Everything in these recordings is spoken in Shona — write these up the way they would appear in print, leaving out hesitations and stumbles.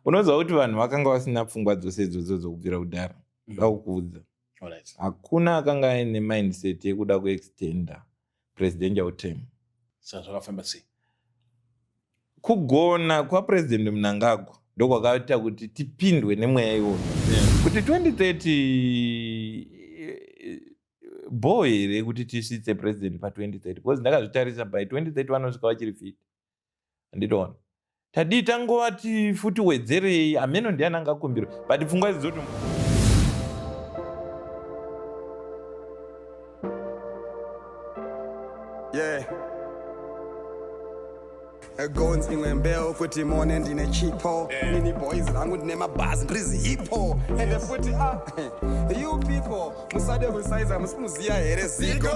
Unoziva kuti vanhu vakanga vasina pfungwa dzose idzodzo dzokubvira kudhara. Ndakukuudza. Hakuna akanga aine mindset yekuda kuextenda presidential term. Saka zvakafamba sei? Kugona kwaPresident Mnangagwa ndokwakaita kuti tipindwe nemweya iwoyo kuti 2030 bho here kuti tisvitse president pa2030, because ndakazvitarisa, by 2030 vanosvika vachiri fit. Handitoona tadii tangovati futi wedzerei. Hameno ndiani angakumbirwa, but pfungwa idzi dzoti Yeah. Gonzi imwe mbeu kuti mone ndine chipo. Nini boys rangu ndine mabhazi, ndiri zihipo. Ende futi, ah, you people musade kusaiza, musikuziya here Ziko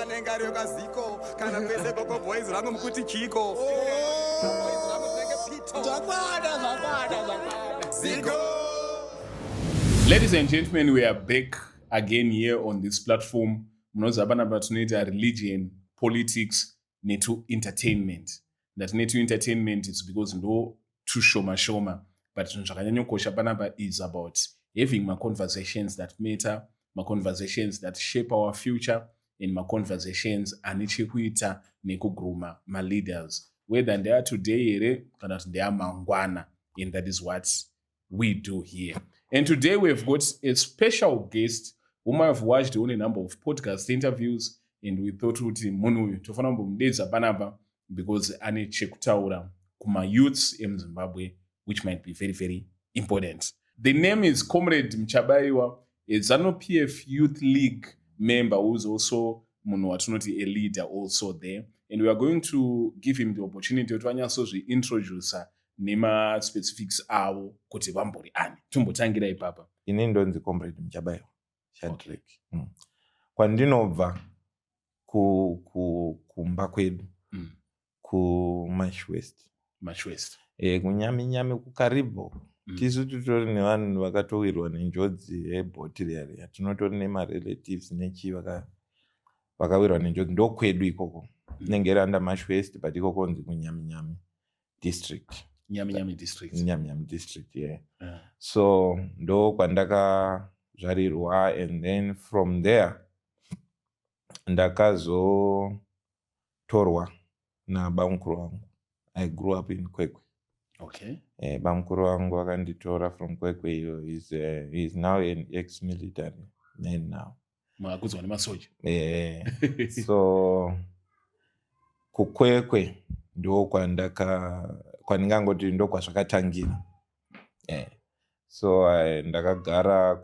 anenge ariyo kaziko kana kwese koko. Boys rangu mukuti chiko? Boys rangu tinenge pito. Zvakwana, zvakwana, zvakwana. Ziko. Ladies and gentlemen, we are back again here on this platform. Munoziva panapa tinoita religion, politics netu entertainment. Ndati netu entertainment, it's because ndo tushoma shoma, but zvinhu zvakanyanyokosha panapa is about having maconversations that matter, maconversations that shape our future and maconversations ane chekuita nekugrooma maleaders, whether ndeatoday here kana kuti ndeamangwana, and that is what we do here. And today we've got a special guest whom I've watched on a number of podcast interviews, and we thought kuti munhu uyu tofanira kumbomudedza panapa because ane chekutaura kumayouths emuZimbabwe, which might be very, very important. The name is Comrade Muchabaiwa, a ZANU PF Youth League member who is also munhu watinoti a leader also there, and we are going to give him the opportunity kuti vanyatsozviintroducer nemaspecifics avo kuti vambori ani. Tombotangira ipapa. Ini ndonzi Comrade Muchabaiwa Shadrick. Kwandinobva kumba kwedu kuMash West. Mash West. E, kuNyaminyami, kuKaribho. Tisu titori nevanhu vakatowirwa nenjodzi yebhoti riya riya. Tinotori nemarelatives nechii vakawirwa nenjodzi. Ndokwedu ikoko. Inenge iri under Mash West, but ikoko nzi kuNyaminyami district. Nyaminyami district. Nyaminyami district, yeah. So ndo kwandakazvarirwa, and then from there ndakazotorwa nabamukuru vangu. I grew up in Kwekwe. Bamukuru vangu vakanditora from Kwekwe iyo. He's now an ex military man now. Makakudzwa nemasoja. So kuKwekwe ndo kwandaka kwandingangoti ndo kwazvakatangira. So ndakagara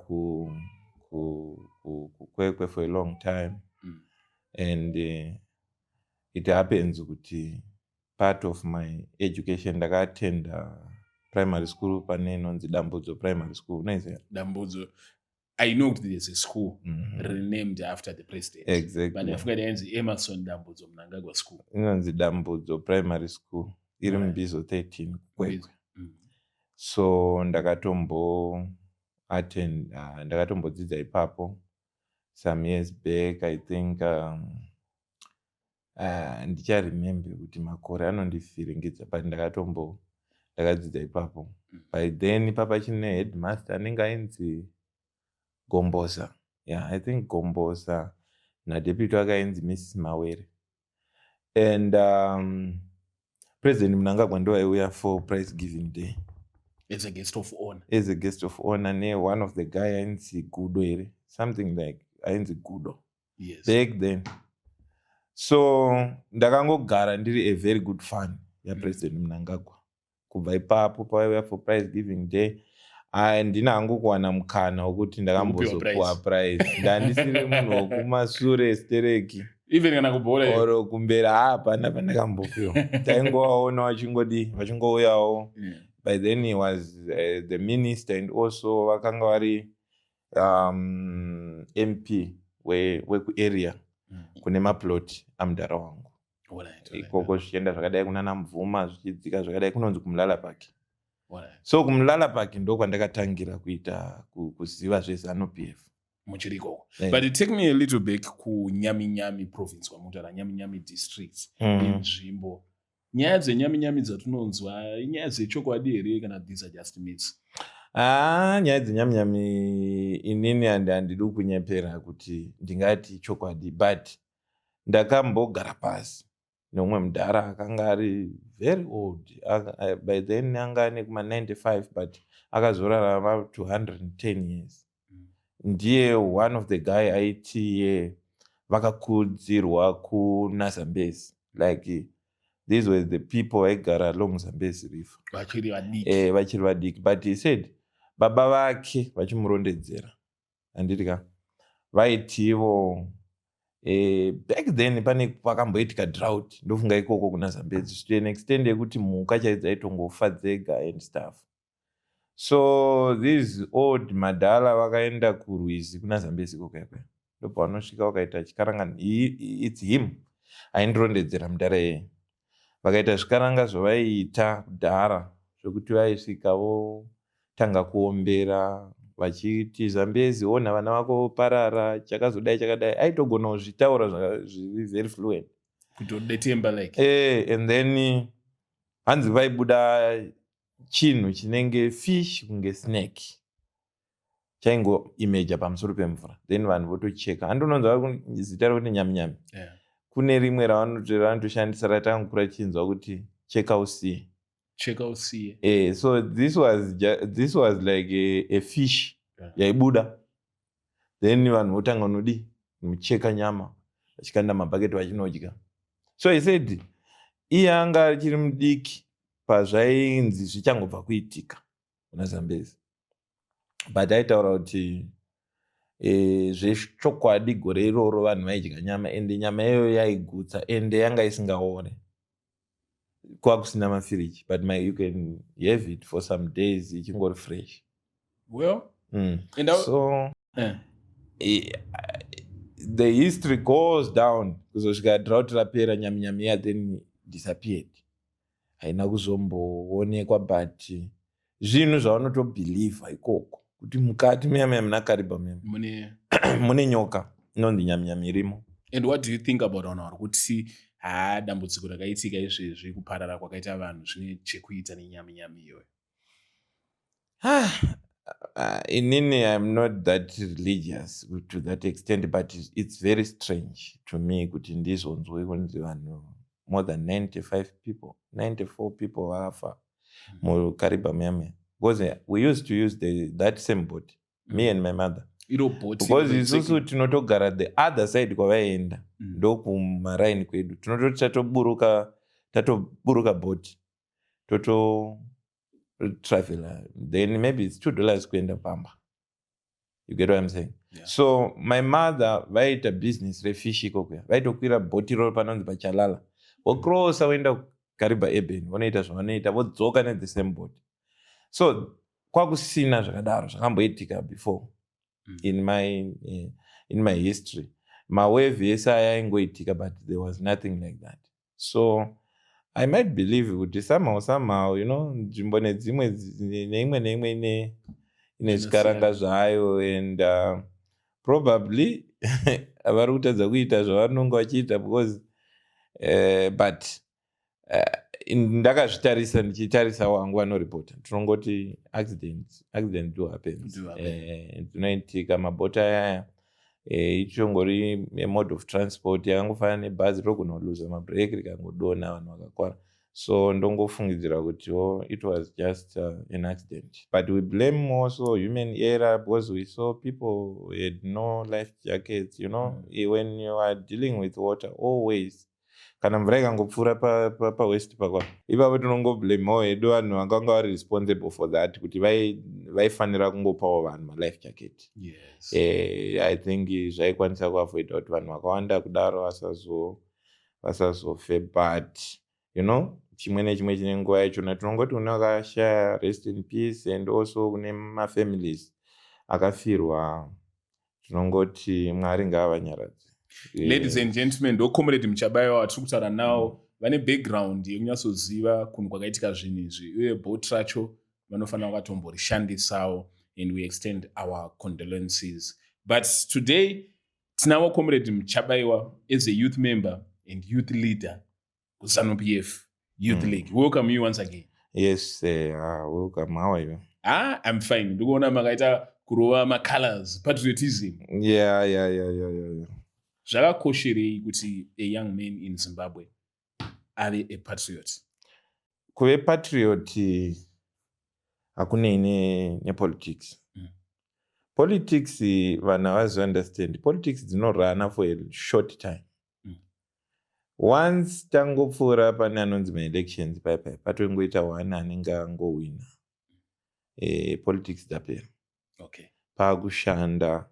kuKwekwe for a long time and it happens kuti part of my education, ndakatenda primary school pane inonzi Dambudzo Primary School. Unoiziva? Dambudzo, I know kuti there's a school renamed after the president. Exactly. But ndafunga yainzi Emerson Dambudzo Mnangagwa School. Inonzi Dambudzo Primary School, iri muMbizo 13 kuKwekwe. So ndakatombo attend, ndakatombodzidza ipapo some years back, I think. Ndicharemembe kuti makore anondivhiringidza, but ndakatombo ndakadzidza ipapo. By then papachine headmaster anenge ainzi Gombosa. Yeah, I think Gombosa, nadeputy wake ainzi Mrs Mawere, and President Mnangagwa ndo aiuya for prize giving day. As a guest of honor. As a guest of honor, ne-one of the guy ainzi Gudo here, something like ainzi Gudo back then. So ndakangogara ndiri a very good fan yaPresident Mnangagwa kubva ipapo pavaiuya for prize giving day. Handina hangu kuwana mukana wekuti ndakambozopuwa prize. Ndandisiri munhu wokumasure stereki. Even kana kubhora? Oro kumberi, hapana pandakambopiwa. Taingovaona vachingodi vachingouyawo. By then he was the minister and also vakanga vari MP wekuarea kune maplot amudhara wangu. Ikoko zvichienda zvakadai kunana Mvuma, zvichidzika zvakadai, kunonzi kuMulala Park. So kuMulala Park ndo kwandakatangira kuita kuziva zveZANU PF. Muchiri ikoko. But take me a little back kuNyaminyami province kwamutaura, Nyaminyami district. Inzvimbo. Nyaya dzenyaminyami dzatinonzwa inyaya dzechokwadi here, kana these are just myths? Ah, nyaya dzenyaminyami, inini handidi kunyepera kuti ndingati chokwadi, but ndakambogara pasi neumwe mudhara akanga ari very old. By then anga ane kuma95, but akazorarama to 110 years. Ndiye one of the guy aiti ye vakakudzirwa kuna Zambezi. Like, these were the people vaigara along Zambezi River. Vachiri vadiki. Vachiri vadiki. But he said baba vake vachimurondedzera, handiti ka, vaitivo back then pane pakamboitika drought, ndofunga ikoko kuna Zambezi, to an extent yekuti mhuka chaidzo dzaitongofa dzega and stuff. So these old madhala vakaenda kurwizi kuna Zambezi ikoko yakwe, ndobva vanosvika vakaita chikaranga. It's him aindirondedzera mudhara iyeye. Vakaita zvikaranga zvavaiita kudhara, zvokuti vaisvika votanga kuombera vachiti, "Zambezi, ona vana vako voparara, chakazodai chakadai." Aitogona kuzvitaura zviri very fluent. Kutodetemba like. And then hanzi vaibuda chinhu chinenge fish, kunge snake, chaingoimeja pamusoro pemvura, then vanhu votocheka. Handinonzwa zita rekuti nyaminyami. Kune rimwe ravanotoshandisa ratangokura tichinzwa kuti cheka usiye. Cheka usiye. So this was like a fish yaibuda, then vanhu votanga unodi mucheka nyama, vachikanda mabhaketi, vachinodya. So he said iye anga achiri mudiki pazvainzi zvichangobva kuitika kuna Zambezi, but aitaura kuti zvechokwadi gore iroro vanhu vaidya nyama, ende nyama iyoyo yaigutsa, ende yanga isingaore. Kwakusina mafiriji, but you can have it for some days ichingori fresh. Well, and So the history goes down kuzosvika drought rapera, nyaminyami iya then disappeared, haina kuzomboonekwa. But zvinhu zvavanotobhilivha ikoko kuti mukati muya muya muna Kariba muya mune mune nyoka inonzi nyaminyami irimo. And what do you think about vanhu vari kuti haa, dambudziko rakaitika izvezvi, kuparara kwakaita vanhu, zvine chekuita nenyaminyami iyoyo? Inini I'm not that religious to that extent, but it's very strange to me kuti ndizonzwe kunzi vanhu more than 95 people, 94 people vakafa muKariba muya muya, because we used to use that same boat, me and my mother. Iro bhoti? Because isusu tinotogara the other side kwavaienda. Ndokumaraini kwedu, tinototi tatoburuka bhoti, tototravela, then maybe it's $2 kuenda pamba. You get what I'm saying? Yeah. So my mother vaiita business refish ikokuya, vaitokwira bhoti iroro panonzi paChalala, vocrossa voenda Kariba Urban, vonoita zvavanoita, vodzoka nethe same boat. So kwakusina zvakadaro zvakamboitika before in my history. Mawave ese aya aingoitika, but there was nothing like that. So I might believe kuti somehow nzvimbo nedzimwe neimwe neimwe ine zvikaranga zvayo, and probably vari kutadza kuita zvavanonga vachiita because but ndakazvitarisa, ndichitarisa wangu vanoripota, tinongoti accident do happens. Do happen. Dzinoitika mabhoti ayaya. Ichongori mode of transport yakangofanana nebhazi, rinogona kuluza mabreki rikangodonha, vanhu vakakwara. So ndongofungidzira kuti oh, it was just an accident, but we blame also human error because we saw people had no life jackets. When you are dealing with water, always kana mvura ikangopfuura pawaist pakwa ipapo, tinongoblamewo hedu vanhu vakanga vari responsible for that, kuti vaifanira kungopawo vanhu malife jacket. I think zvaikwanisa kuavoida kuti vanhu vakawanda kudaro vasazofe. But chimwe nechimwe chine nguva yachona. Tinongoti une vakashaya, rest in peace, and also kune mafamilies akafirwa, tinongoti Mwari ngaavanyaradze. Ladies and gentlemen, ndocomrade Muchabaiwa watiri kutaura nawo. Vane background yekunyatsoziva kunhu kwakaitika zvinhu izvi, uye bhoti racho vanofanira kuvatomborishandisawo, and we extend our condolences. But today tinavo Comrade Muchabaiwa as a youth member and youth leader kuZANU PF. Youth League. Welcome you once again. Yes, welcome. How are you? Ah, I'm fine. Ndikuona makaita kurova macolors, patriotism. Yeah. Zvakakosherei kuti a young man in Zimbabwe ave a patriot? Kuve patriot hakunei nepolitics. Politics, vanhu havazounderstand, politics dzinorana for a short time. Once tangopfuura pane anonzi maelections, paipai patongoita one anenge angowina, politics dzapera. Paakushanda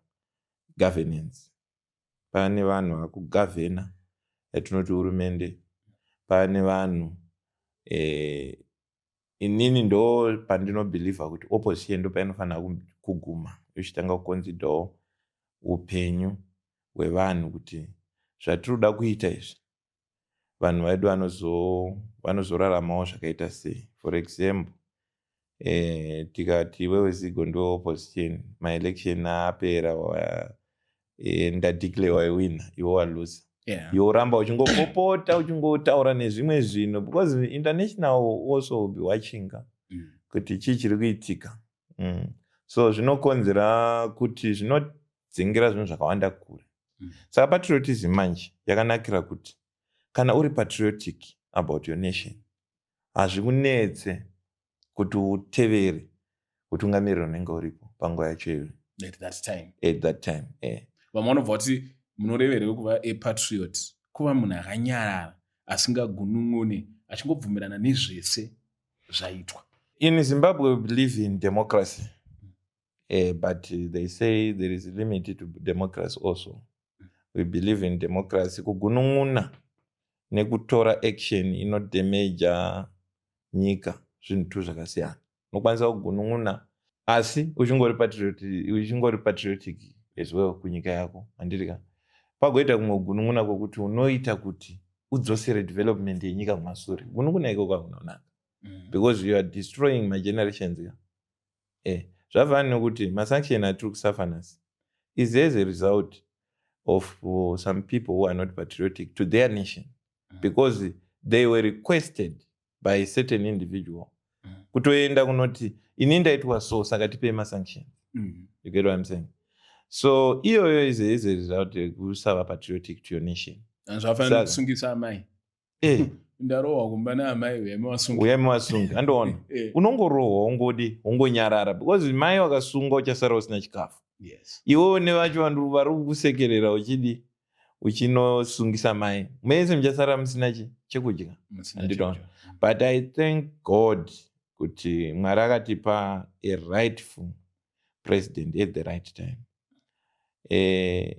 governance, pane vanhu vakugovhena yatinoti hurumende, pane vanhu inini ndo pandinobhilivha kuti opposition ndo painofanira kuguma yochitanga kuconsiderawo upenyu hwevanhu, kuti zvatiri kuda kuita izvi, vanhu vedu vanozoraramawo zvakaita sei. For example, tikati iwewe Zigo ndiwe opposition, maelection apera, ndadeclare waiwina, iwe walusa, iwe uramba uchingopopota, uchingotaura nezvimwe zvinhu, because international also will be watching kuti chii chiri kuitika. So zvinokonzera kuti zvinodzingira zvinhu zvakawanda kure. Saka patriotism manje yakanakira kuti kana uri patriotic about your nation, hazvikunetse kuti utevere utungamiriri unenge uripo panguva yacho iyoyo. At that time. At that time. Vamwe vanobva kuti munoreverei kuva a patriot? Kuva munhu akanyarara, asingagunun'une, achingobvumirana nezvese zvaitwa. In Zimbabwe we believe in democracy, but they say there is a limit to democracy also. We believe in democracy, kugunun'una nekutora action inodhemeja nyika zvinhu tu zvakasiyana. Unokwanisa kugunun'una asi uchingori patriotic as well kunyika yako, handiti? Pagoita kumwe kugunun'una kwokuti unoita kuti udzosere development yenyika kumasure. Gunun'una ikoko hakuna kunaka because you are destroying magenerations ka. Zvafana nekuti masanction atiri kusuffer nhasi is as a result of some people who are not patriotic to their nation because they were requested by a certain individual kutoenda kunoti, "Ini ndaitwa so, saka tipei masanctions." You get what I'm saying? So iyoyo is a result yekusava patriotic to your nation. Zvafanira kusungisa amai. "Ndarohwa kumba naamai, uyai mawasunga." "Uyai mawasunga." Andoona. Unongorohwa, ungodi ungonyarara, because mai wakasungwa, uchasara usina chikafu. Iwewo nevacho vanhu vari kukusekerera uchidi uchinosungisa mai, mese muchasara musina chekudya. Musina Handitoona. chekudya. But I thank God kuti Mwari akatipa a rightful president at the right time.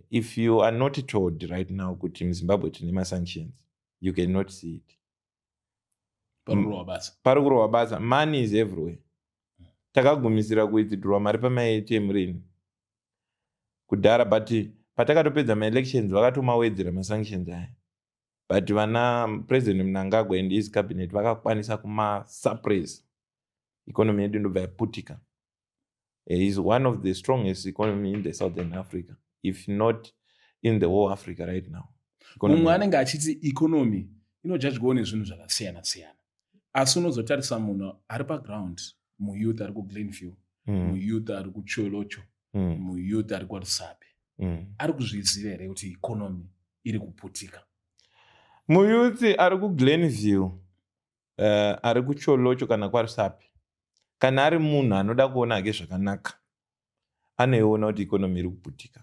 If you are not told right now kuti muZimbabwe tine masanctions, you cannot see it. Pari kurohwa basa. Pari kurohwa basa. Money is everywhere. Takagumisira kuwithdrawa mari pamaATM rini kudhara, but patakatopedza maelections vakatomawedzera masanctions aya, but vana President Mnangagwa and his cabinet vakakwanisa kumasuppress. Economy yedu ndobva yaputika. Is one of the strongest economy in the Southern Africa, if not in the whole Africa right now. Economy. Mumwe anenge achiti economy inojudgewawo nezvinhu zvakasiyana siyana, asi unozotarisa munhu ari paground, muyouth ari kuGlenview, muyouth ari kuCholocho, muyouth ari kwaRusape, ari kuzviziva here kuti economy iri kuputika? Muyouth ari kuGlenview, ari kuCholocho kana kwaRusape, kana ari munhu anoda kuona hake zvakanaka, anoiona kuti economy iri kuputika,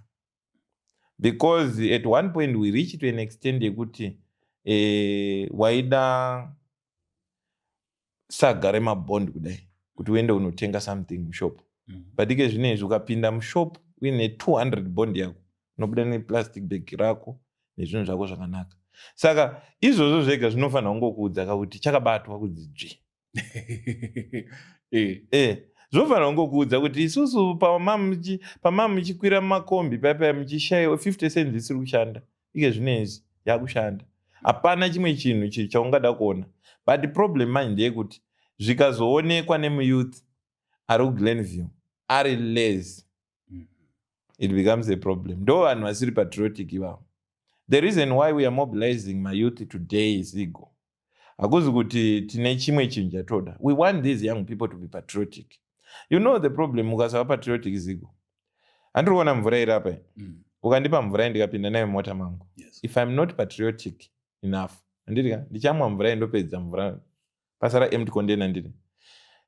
because at one point we reach to an extent yekuti waida saga remabond kudai kuti uende unotenga something mushop, but ike zvinezvi ukapinda mushop uine 200 bond yako, unobuda neplastic bag rako nezvinhu zvako zvakanaka. Saka izvozvo zvega zvinofanira kungokuudza kakuti chakabatwa kudzi dzvi. Zvinofanira kungokuudza kuti isusu pama muchikwira mumakombi paipai muchishayiwa 50 cents isiri kushanda, ike zvinezvi yakushanda. Hapana chimwe chinhu chaungada kuona. But problem manje ndeyekuti zvikazoonekwa nemuyouth ari kuGlenview ari lazy, it becomes a problem. Ndo vanhu vasiri patriotic ivavo. The reason why we are mobilizing mayouth today is ego. Hakuzi kuti tine chimwe chinhu chatoda. We want these young people to be patriotic. You know the problem, ukasava patriotic, Zigo, handiri kuona mvura iri apa. Ukandipa mvura, ndikapinda nayo mumota mangu, if I'm not patriotic enough, handiti, ndichamwa mvura, indopedza mvura, pasara empty container. Ndiri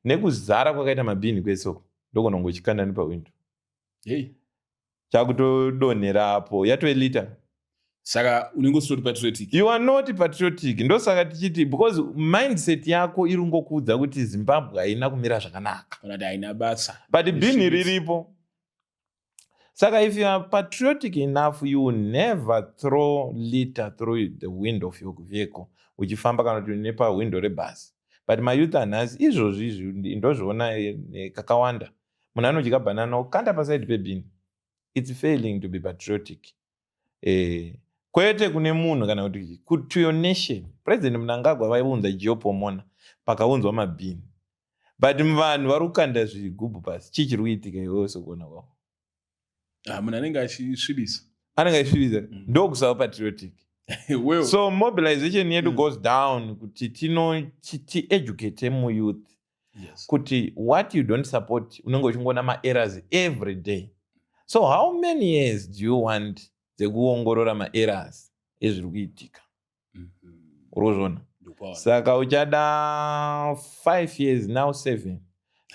nekuzara kwakaita mabhini kwese uko, ndogona kungochikanda nepawindow. Hey. Chakutodonherapo, yatove litter. Saka unenge usitori patriotic. You are not patriotic. Ndosaka tichiti, because mindset yako iri ngokuudza kuti Zimbabwe haina kumira zvakanaka. Kana kuti haina basa. But bhini riripo. Saka if you are patriotic enough, you will never throw litter through the window of your vehicle uchifamba, kana kuti nepahwindo rebhasi. But mayouth anhasi izvozvi izvi, ndozviona kakawanda, munhu anodya bhanana, okanda pasaidi pebhini. It's failing to be patriotic. Kwete kune munhu kana kuti to your nation. President Mnangagwa vaiunza Geo Pomona, pakaunzwa mabhini, but vanhu vari kukanda zvigubhu pasi. Chii chiri kuitika iwewe sekuona kwako? Ah, munhu anenge achisvibisa. Anenge achisvibisa. Ndokusava patriotic. Well, so mobilization yedu goes down kuti tieducate muyouth kuti what you don't support, unenge uchingoona maerrors every day. So how many years do you want dzekuongorora maerrors ezviri kuitika? Uri kuzviona? Ndikupaona. Saka uchada 5 years, now 7,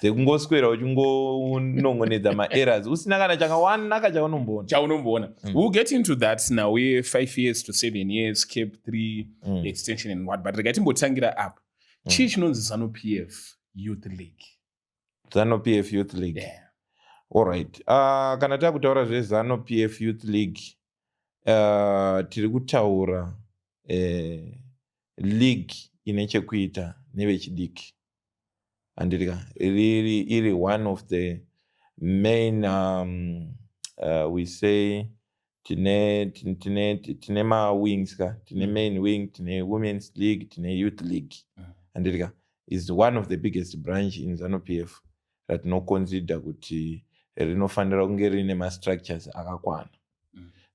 dzekungoswera uchingonongonedza maerrors, usina kana chakawanaka chaunomboona. Chaunomboona. We'll get into that now. We 5 years to 7 years, CAB 3 extension and what, but rega timbotangira apa. Chii chinonzi ZANU PF Youth League? ZANU PF Youth League? Yeah. Alright, kana takutaura zveZANU PF Youth League, tiri kutaura league ine chekuita nevechidiki, handiti? Riri iri one of the main, we say tine mawings ka. Tine main wing, tine women's league, tine youth league, handiti? Is one of the biggest branch in ZANU PF ratinoconsider kuti rinofanira kunge rine mastructures akakwana.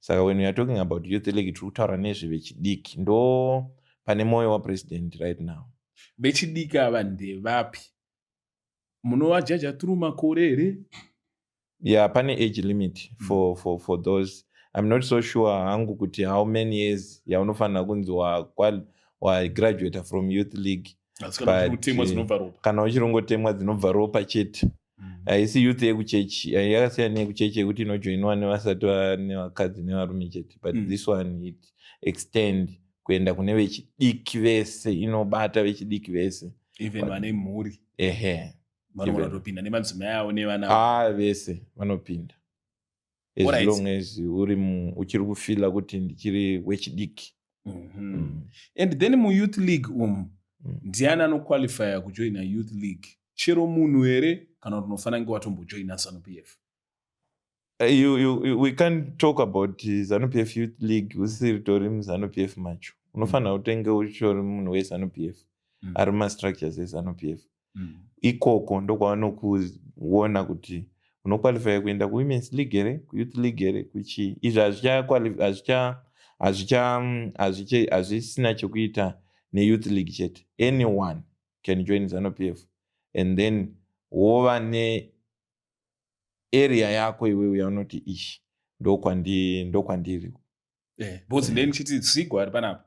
Saka when we are talking about youth league, tiri kutaura nezvevechidiki. Ndo pane mwoyo wapresident right now. Vechidiki ava ndevapi? Munovajaja through makore here? Yeah, pane age limit for those. I'm not so sure hangu kuti how many years yaunofanira kunzi wagraduata from youth league. Asi kana But, kutemwa dzinobva ropa. Kana uchirongotemwa dzinobva ropa chete. Haisi youth yekuchechi, yakasiyana neyekuchechi yekuti inojoinwa nevasati nevakadzi nevarume chete, but this one, it extend kuenda kune vechidiki vese, inobata vechidiki vese. Even vane mhuri? Ehe. Vanogona Even. kutopinda nemadzimai avo nevana? Ah, vese vanopinda as long as uri uchiri kufeela kuti ndichiri wechidiki. And then muyouth league umu, ndiani anoqualifya kujoina youth league? Chero munhu here, kana kuti unofanira kunge watombojoina ZANU PF? We can't talk about ZANU PF Youth League usiri tori muZANU PF macho. Unofanira kutenge uchitori munhu weZANU PF, ari mumastructures eZANU PF. Ikoko ndokwavanokuona kuti unoqualifya kuenda kuwomen's league here, kuyouth league here, kuchii. Izvi hazvisina chekuita neyouth league chete. Anyone can join ZANU PF and then wova nearea yako iwewe yaunoti ishi ndokwandiri. Because then chiti Zigo ari panapa,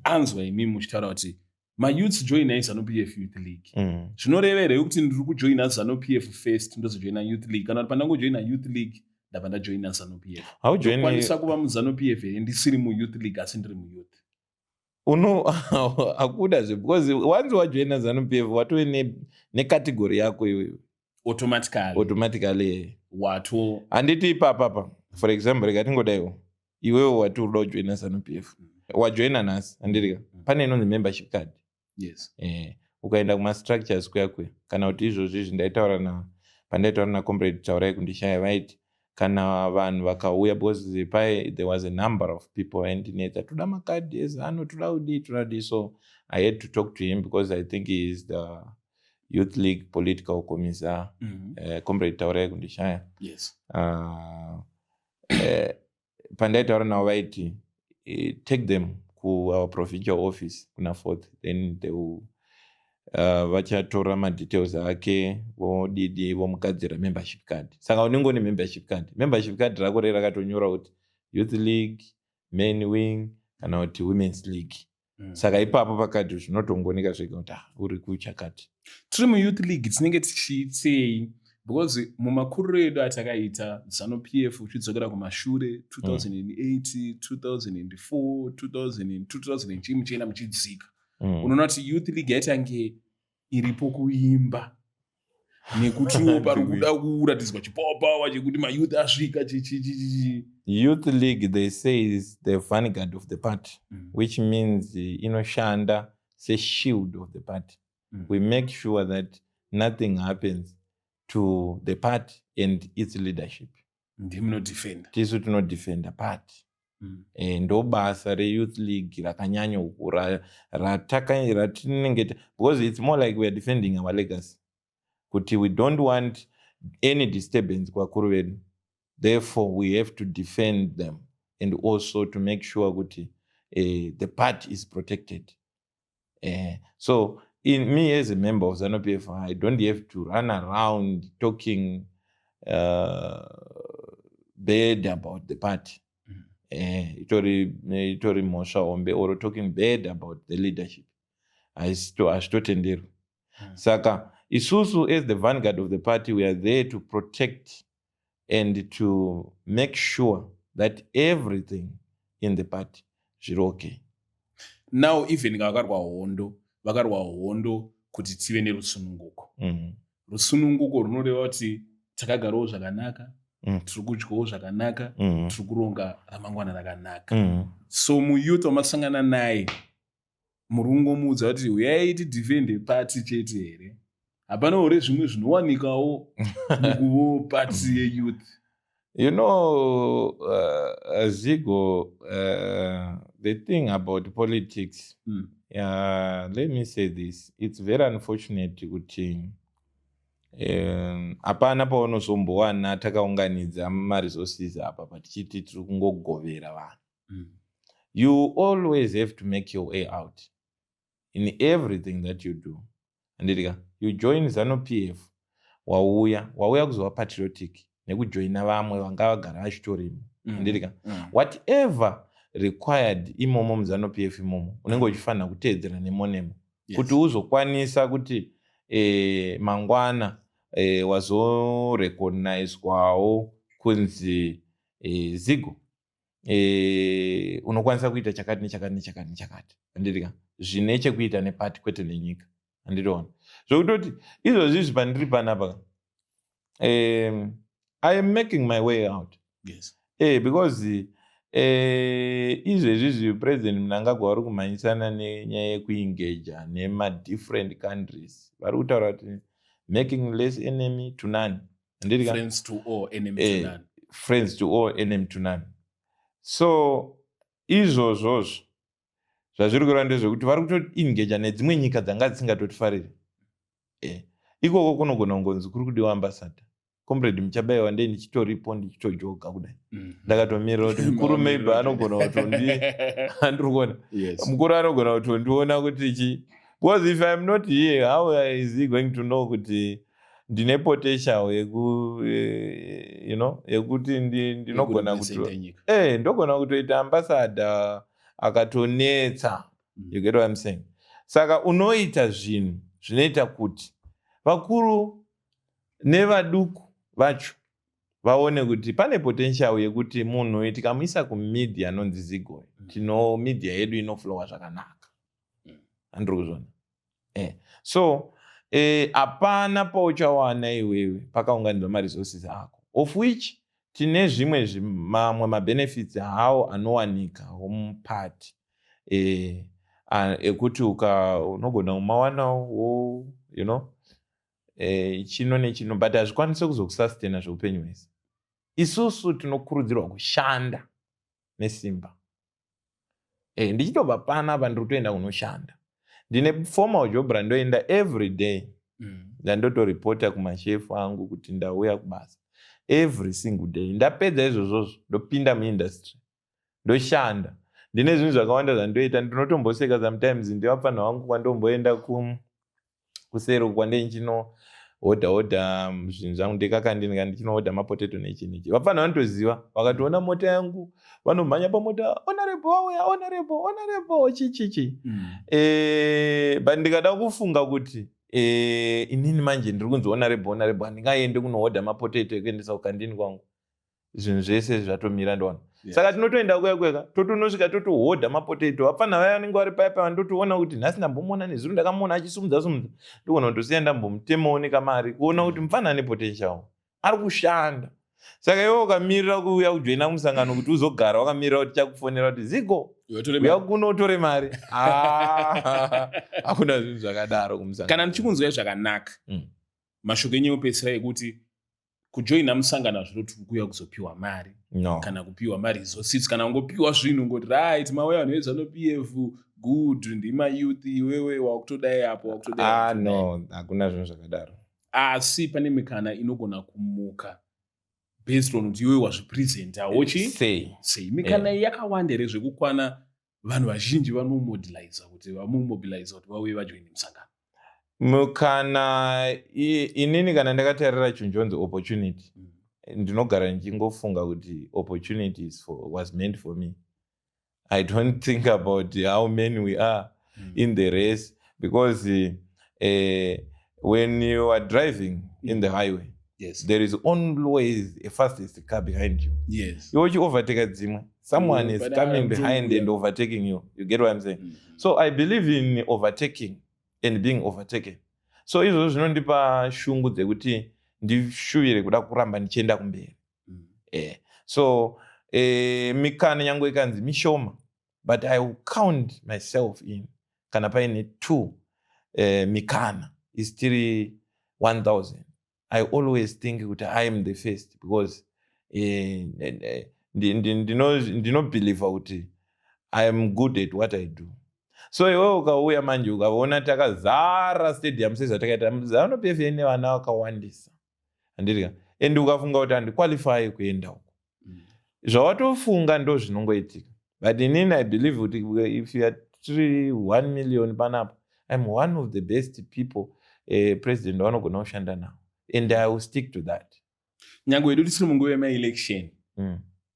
anzwa imimi muchitaura kuti mayouths joinai ZANU PF Youth League, zvinoreva here kuti ndiri kujoina ZANU PF first, ndozojoina youth league, kana kuti pandangojoina youth league ndabva ndajoina ZANU PF? Haujoini. Ndokwanisa kuva muZANU PF here ndisiri muyouth league, asi ndiri muyouth? Uno hakudazve, because once wajoina ZANU PF, watove necategory yako iwewe. Automatically? Automatically. Wato Handiti ipapapa, for example, rega tingodaiwo, iwewe wati unoda kujoina ZANU PF, wajoina nhasi, handitika? Pane inonzi membership card. Ukaenda kumastructures kuya kuya, kana kuti izvozvi izvi ndaitaura na pandaitaura nacomrade Taurai Kundishaya, vaiti kana vanhu vakauya, because pai there was a number of people vaindinetsa, "Toda makadhi eZANU, toda kudii, toda kudii." So I had to talk to him because I think he is the youth league political commissar, Comrade Taurai Kundishaya. Pandaitaura navo vaiti, take them. Kuour provincial office kuna Fourth, then they will vachatora madetails ake, vodidi, vomugadzira membership card. Saka unenge une membership card. Membership card rako re rakatonyora kuti Youth League main wing kana kuti Women's League. Saka ipapo pakadhi zvinotongooneka zvega kuti, ah, uri kuchakati. Tiri muYouth League, tinenge tichiitei? Because mumakuriro edu atakaita ZANU PF, uchidzokera kumashure 2008, 2004, 2000, 2000 chii, muchienda muchidzika, unoona kuti Youth League yaitange iripo kuimba nekutiwo pari kuda kuratidzwa chipowerpower chekuti mayouth asvika chichichichi. Youth League, they say, is the vanguard of the party, which means inoshanda seshield of the party. We make sure that nothing happens to the party and its leadership. Ndimunodefenda. Tisu tinodefenda party. Ndo basa reYouth League rakanyanya ratinenge, because it's more like we are defending our legacy, kuti we don't want any disturbance kwakuru vedu. Therefore we have to defend them and also to make sure kuti the party is protected. So in me as a member of ZANU PF, I don't have to run around talking bad about the party. Itori mhosva hombe, or talking bad about the leadership, hazvitotenderwi. Saka isusu as the vanguard of the party, we are there to protect and to make sure that everything in the party zviri okay. Now, even vakarwa hondo, vakarwa hondo kuti tive nerusununguko. Rusununguko runoreva kuti takagarawo zvakanaka, tiri kudyawo zvakanaka, tiri kuronga ramangwana rakanaka. So muyouth wamasangana naye, muri kungomuudza kuti uyai tidefende party chete here? Hapana here zvimwe zvinowanikawo mukuvo party yeyouth? Zigo, the thing about politics, let me say this, it's very unfortunate kuti hapana paunozombowana takaunganidza maresources apa patichiti tiri kungogovera vanhu. You always have to make your way out in everything that you do, handiti? You join ZANU PF, wauya kuzova patriotic nekujoina vamwe vanga vagara vachitorimo, handiti? Whatever required imomo muZANU PF imomo, unenge uchifanira kuteedzera nemo nemo kuti uzokwanisa kuti mangwana wazorecognizwawo kunzi Zigo, unokwanisa kuita chakati nechakati nechakati nechakati, handiti? Zvine chekuita nepati, kwete nenyika, handitiona? Zvokutoti izvozvi izvi pandiri panapa, I am making my way out. Because izvezvizvi President Mnangagwa vari kumhanyisana nenyaya yekuengaja nemadifferent countries. Vari kutaura kuti making less enemy to none, handiti? Friends to all, enemy to none. Friends to all, enemy to none. So izvozvozvo zvazviri kureva ndezvekuti vari kutoengaja nedzimwe nyika dzanga dzisingatotifariri. Ikoko kunogona kungonzi kuri kudiwa ambassador. Comrade Muchabaiwa, ndei ndichitoripo, ndichitojoga kudai, ndakatomirira kuti mukuru maybe anogona kutondi, andiri kuona, mukuru anogona kutondiona kuti chi, because if I'm not here, how is he going to know kuti ndine potential yeku you know yekuti ndinogona kuti Yekurepresenta nyika. Ndogona kutoita ambassador akatonetsa. You get what I'm saying? Saka unoita zvinhu zvinoita kuti vakuru nevaduku vacho vaone kuti pane potential yekuti munhu tikamuisa kumedia anonzi Zigo, tino media yedu inoflowa zvakanaka. Handiri kuzvona? So hapana pauchawana iwewe pakaunganidzwa maresources ako, of which tine zvimwe mamwe mabenefits hawo anowanika mupati ekuti unogona kumawanawo, chino nechino, but hazvikwanisi kuzokusustaina zveupenyu hwese. Isusu tinokurudzirwa kushanda nesimba. Ndichitobva panapa, ndiri kutoenda kunoshanda. Ndine formal job randoenda every day. Ndandotoripota kumashefu angu kuti ndauya kubasa every single day. Ndapedza izvozvozvo, ndopinda muindustry, ndoshanda. Ndine zvinhu zvakawanda zvandoita. Ndinotomboseka sometimes ndevapfanha vangu kwandomboenda kusero kwande ndichinohodha hodha zvinhu zvangu ndekakandini kana ndichinohodha mapotato nechi nechi. Vapfanha vanotoziva, vakatoona mota yangu vanomhanya pamota, "Honorable wauya, honorable, honorable," chichichi. But ndikada kufunga kuti inini manje ndiri kunzi honorable, honorable, handingaendi kunohodha mapotato ekuendesa kukandini kwangu, zvinhu zvese zvatomira, ndoona. Saka tinotoenda kuya kweka, totonosvika, totohodha mapotato. Vapfana vaya vanenge vari paya paya, ndotoona kuti nhasi ndambomuona, nezuro ndakamuona achisumudza sumudza, ndogona kutosiya ndambomutemawo nekamari kuona kuti mufana ane potential, ari kushanda. Saka iwe ukamirira kuuya kujoina musangano kuti uzogara wakamirira kuti chakufonera kuti, "Zigo, uya kuno utore mari," ah, hakuna zvinhu zvakadaro kumusangano. Kana ndichikunzwai zvakanaka, mashoko enyu ekupedzisira ekuti kujoina musangano hazvinoti kuuya kuzopiwa mari No. kana kupiwa maresources kana kungopiwa zvinhu, ngoti, "Right, mauya vanhu veZANU PF, good, ndimayouth, iwewe wakutodai apo, wakutodai, Ah, wakutodai." No, hakuna zvinhu zvakadaro. Asi pane mikana inogona kumuka based on kuti iwewe wazvipresentawo chi Sei? Sei mikana iyi yakawanda here zvekukwana vanhu vazhinji vanomobiliza kuti vamumobiliza kuti vauye vajoine musangano? Mukana inini kana ndakatarira chinhu chonzi opportunity, ndinogara ndichingofunga kuti opportunity was meant for me. I don't think about how many we are in the race, because when you are driving in the highway, there is always a fastest car behind you. Iwe uchiovertaka dzimwe, someone is But coming I'm behind and overtaking you. You get what I'm saying? Mm. So I believe in overtaking and being overtaken. So izvozvo zvinondipa shungu dzekuti ndishuvire kuda kuramba ndichienda kumberi. So mikana nyange ikanzi mishoma, but I will count myself in kana paine two mikana is tiri 1000. I always think kuti I am the first because ndinobhilivha kuti I am good at what I do. So iwewe ukauya manje ukaona takazara stadium sezvatakaita, ZANU PF ine vana vakawandisa, handiti? And ukafunga kuti handiqualify kuenda uko, zvawatofunga ndo zvinongoitika. But inini I believe kuti if you are tiri 1 million panapa, I'm one of the best people president vanogona kushanda navo, and I will stick to that. Nyange wedu tisiri munguva yemaelection,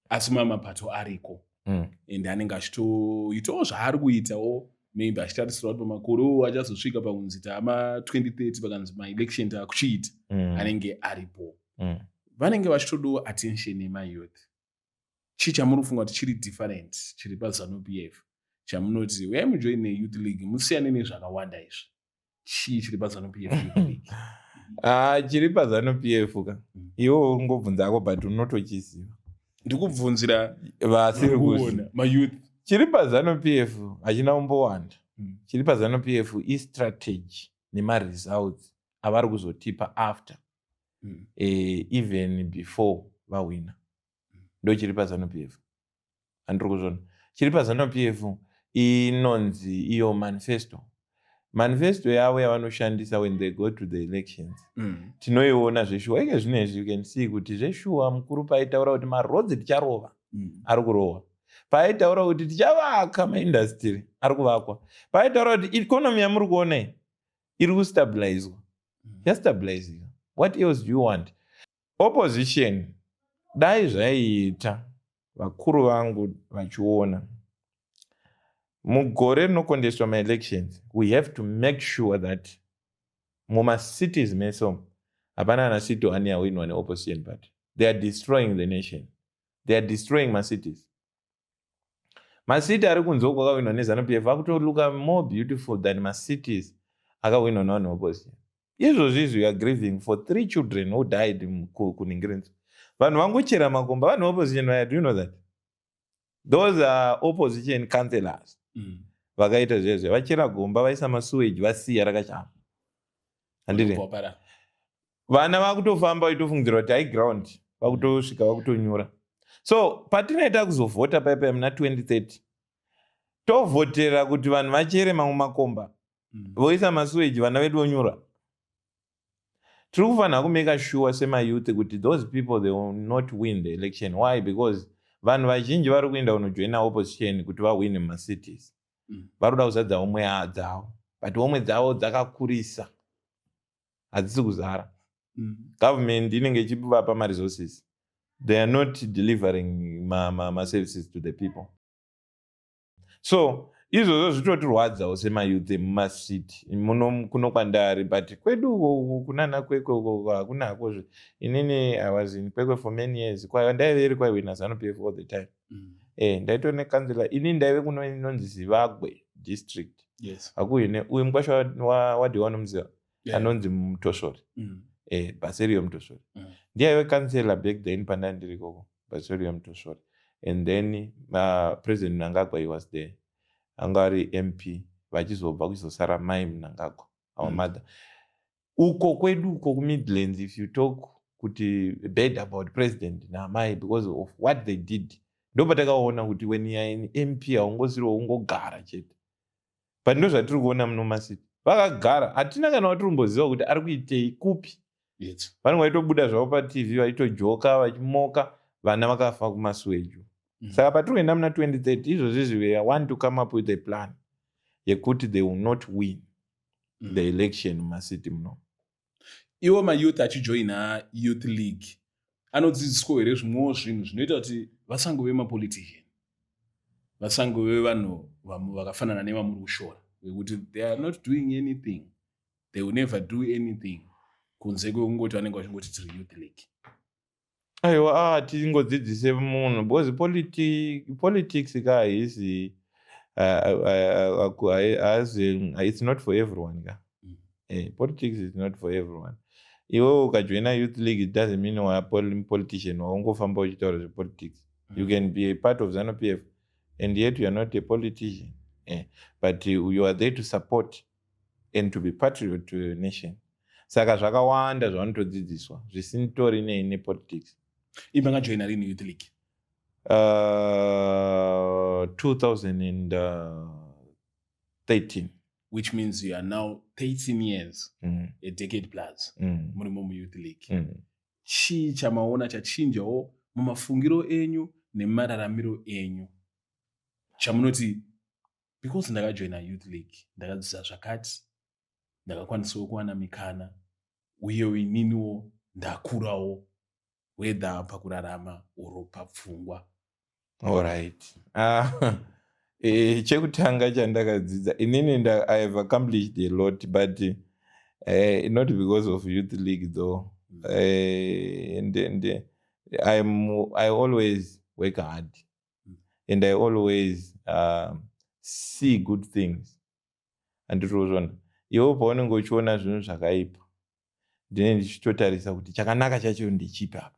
asi mamwe mapato ariko and anenge achitoitawo zvaari kuitawo, maybe achitarisira kuti pamakore achazosvika pakunzi taama 2030, pakanzi maelection taakuchiita, anenge aripo. Vanenge vachitodawo attention yemayouth. Chii chamuri kufunga kuti chiri different chiri paZANU PF chamunoti uyai mujoine youth league, musiyane nezvakawanda izvi? Chii chiri paZANU PF youth league? Ah, chiri paZANU PF ka, iwe ungobvunzako, but unotochiziva. Ndikubvunzira vasiri kuziva. Kuona mayouth. Chiri paZANU PF hachina kumbowanda. Chiri paZANU PF istrategy nemaresults avari kuzotipa after, even before vawina. Ndo chiri paZANU PF. Handiri kuzvona, chiri paZANU PF inonzi iyo manifesto. Manifesto yavo yavanoshandisa when they go to the elections, tinoiona zveshuwa. Ike zvinezvi you can see kuti zveshuwa mukuru paitaura kuti maroads ticharova, ari kurohwa. Paaitaura kuti tichavaka maindustry, ari kuvakwa. Paaitaura kuti economy yamuri kuona iyi iri kustabilizwa, yastabilizika. What else do you want? Opposition, dai zvaiita vakuru vangu vachiona, mugore rinokondeswa maelections, we have to make sure that mumacities mese umu hapana ana city one yawinwa neopposition party. They are destroying the nation, they are destroying macities. Macity ari kunze uko akawinwa neZANU PF akutolooka more beautiful than macities akawinwa navanhu veopposition. Izvozvi izvi we are grieving for three children who died kuningirinzo. Vanhu vangochera makomba, vanhu veopposition vaya. Do you know that those are opposition councillors vakaita zvezve? Vachera gomba, vaisa masewage, vasiya rakachama, handiti? Vana vakutofamba vaitofungidzira kuti high ground, vakutosvika vakutonyura. So patinoita kuzovhota paipai muna 2030, tovhotera kuti vanhu vachere mamwe makomba, voisa masewage, vana vedu vonyura. Tiri kufanira kumake sure semayouth kuti those people, they will not win the election. Why? Because Vanhu vazhinji vari kuenda kunojoina opposition kuti vahwine mumacities. Vari kuda kuzadza homwe dzavo, but homwe dzavo dzakakurisa, hadzisi kuzara. Government inenge ichivapa maresources, they are not delivering maservices to the people. So izvozvo zvitotirwadzawo semayouth emumacity muno kuno kwandari, but kwedu uko kunana Kwekwe uko hakunakozve. Inini I was in Kwekwe for many years. Ndaive iri kwaiwina ZANU PF all the time. Ndaitove nekansela inini. Ndaive kuno inonzi Zivagwe District. Hakuine uyu mukwasha wadiwa nomuziva anonzi Mutosvori. Baserio Mutosvori. Ndiye aive kansela back then pandanga ndiri ikoko, Baserio Mutosvori. And then President Mnangagwa, he was there, anga ari MP. Vachizobva kuchizosara Mai Mnangagwa, our mother. Uko kwedu uko kuMidlands, if you talk kuti bad about president naamai because of what they did, ndopatakaona kuti when you are in MP, haungosiriwo ungogara chete. But ndo zvatiri kuona muno macity, vakagara, hatina kana watiri kumboziva kuti ari kuitei kupi. Vanenge vaitobuda zvavo paTV vachitojoka, vachimoka, vana vakafa kumasuweju. Saka patiri kuenda muna 2030 izvozvizvi, we want to come up with a plan yekuti they will not win the election mumacity muno. Iwo mayouth achijoina youth league anodzidziswa here zvimwewo zvinhu zvinoita kuti vasangove mapolitician, vasangove vanhu vakafanana nevamuri kushora, vekuti they are not doing anything, they will never do anything kunze kwekungoti vanenge vachingoti tiri youth league? Aiwa, tingodzidzise munhu because politics ka haisi it's not for everyone ka. Politics is not for everyone. Iwe ukajoina youth league, it doesn't mean wa politician waungofamba uchitaura zvepolitics. You can be a part of ZANU PF and yet you are not a politician, but you are there to support and to be patriot to your nation. Saka zvakawanda zvavanotodzidziswa zvisitori nei nepolitics. Imi makajoina rini youth league? 2013. Which means you are now 13 years, a decade plus, murimo muyouth league. Chii chamaona chachinjawo mumafungiro enyu nemararamiro enyu chamunoti because ndakajoina youth league ndakadzidza zvakati, ndakakwanisawo kuwana mikana, uyewo ininiwo ndakurawo, whether pakurarama or papfungwa? Alright, chekutanga chandakadzidza inini, I have accomplished a lot, but not because of youth league though. And I always work hard and I always see good things. Handiti iwe paunenge uchiona zvinhu zvakaipa, ndine ndichitotarisa kuti chakanaka chacho ndechipi apa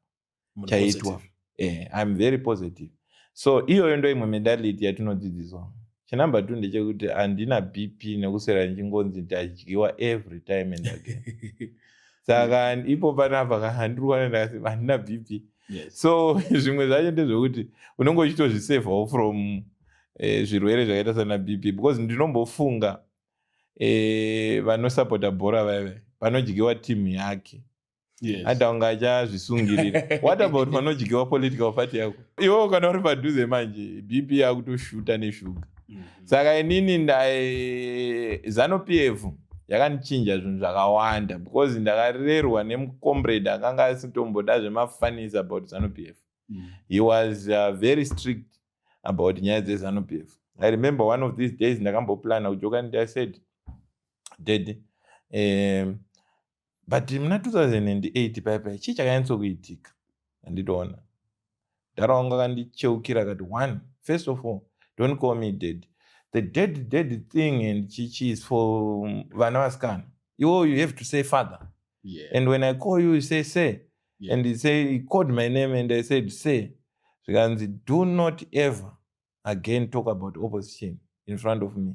chaitwa. I'm very positive. So iyoyo ndo imwe mentality yatinodzidziswa. Chenumber two ndechekuti handina BP nekuswera ndichingonzi ndadyiwa every time and again. Saka ipo panapa handiri kuona ndakasi handina BP. So zvimwe zvacho ndezvekuti unenge uchitozvisevhawo from zvirwere zvakaita sana BP, because ndinombofunga vanosapota bhora vaive panodyiwa timu yake, anda unga achazvisungirira. What about panodyiwa political party yako iwewo? Kana uri padhuze manje, BP yakutoshuta neshuga. Saka inini ZANU PF yakandichinja zvinhu zvakawanda because ndakarerwa nemucomrade akanga asitomboda zvemafunnies about ZANU PF. He was very strict about nyaya dzeZANU PF. I remember one of these days ndakamboplana kujoka and I said, "Daddy, but muna 2008 paipai chii chakanyatsokuitika?" Handitoona dhara wangu akandicheukira akati, "One, first of all, don't call me dad. The dad dad thing and chichi is for vana vasikana. Iwo you have to say father. And when I call you, you say, 'Sir.'" And he called my name and I said, "Sir." Zvikanzi, "Do not ever again talk about opposition in front of me.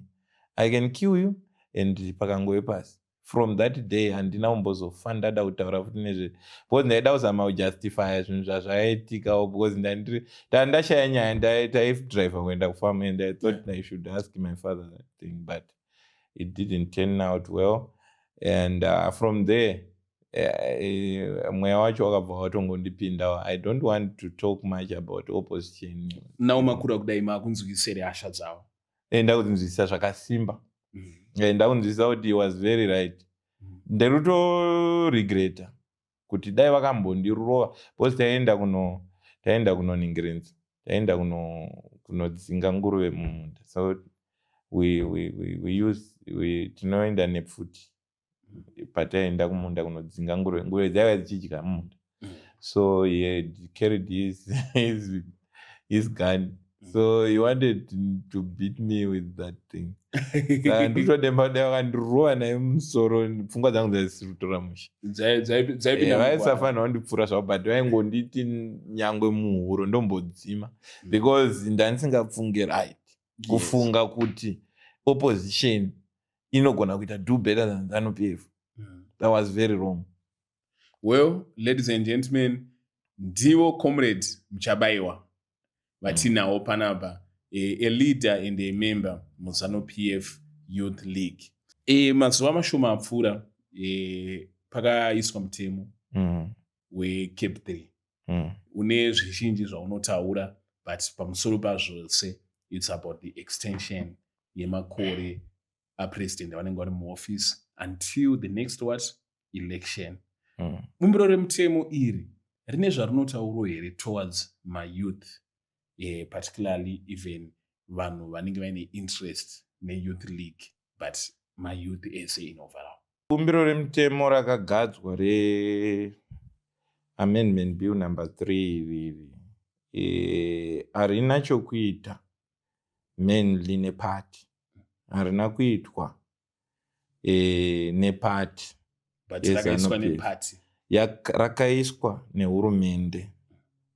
I can kill you." And pakangove pasi. From that day handina kumbozofa ndada kutaura futi nezve, because ndaida kuzama kujustifya zvinhu zvazvaitikawo, because ndandashaya nyaya. Taidriver kuenda kufarm and I thought I should ask my father that thing, but it didn't turn out well. And from there Mweya wacho wakabva watongondipinda. I don't want to talk much about opposition. Nawo makura kudai, maakunzwisere hasha dzavo? Ndakunzwisisa zvakasimba. Ndakunzwisisa kuti he was very right. Ndinotoregreta kuti dai vakambondirova, because taenda kunoningirinza, taenda kunodzinga nguruve mumunda. So we use, tinoenda nepfuti pataenda kumunda kunodzinga nguruve. Nguruve dzaiva dzichidya mumunda. So he had carried his gun, so he wanted to beat me with that thing. Saka nditodemba dai vakandirova naye mumusoro, pfungwa dzangu dzaisiri kutora mushe. Dzaipinda mugwara. Vaisafanira kundipfura zvavo, but vaingonditi nyangwe muhuro ndombodzima, because ndandisingafunge right. Kufunga kuti opposition inogona kuita do better than ZANU PF, that was very wrong. Well, ladies and gentlemen, ndivo Comrade Muchabaiwa vatinawo panapa, a leader and a member muZANU PF Youth League. Mazuva mashoma apfuura, pakaiswa mutemo weCAB 3. Une zvizhinji zvaunotaura, but pamusoro pazvose, it's about the extension yemakore apresident vanenge vari muoffice until the next what? Election. Bumbiro remutemo iri rine zvarinotaurawo here towards mayouth, particularly even vanhu vanenge vaine interest neyouth league, but mayouth ese in overall? Bumbiro remutemo rakagadzwa reAmendment Bill number 3 iriri harina chokuita mainly nepati, harina kuitwa nepati. But rakaiswa nepati. Rakaiswa nehurumende,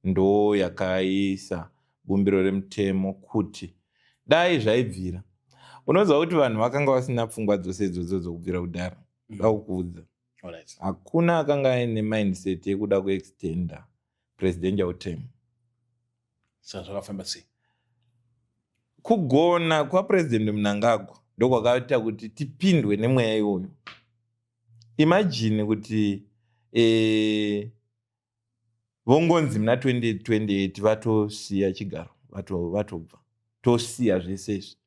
ndo yakaisa bumbiro remutemo kuti dai zvaibvira. Unoziva kuti vanhu vakanga vasina pfungwa dzose idzodzo dzokubvira kudhara. Dakukuudza, hakuna akanga aine mindset yekuda kuextenda presidential term. Saka zvakafamba sei? Kugona kwaPurezidendi Mnangagwa ndokwakaita kuti tipindwe nemweya iwoyo. Imagine kuti vongonzi muna 2028 vatosiya chigaro, vatobva, tosiya zvese izvi.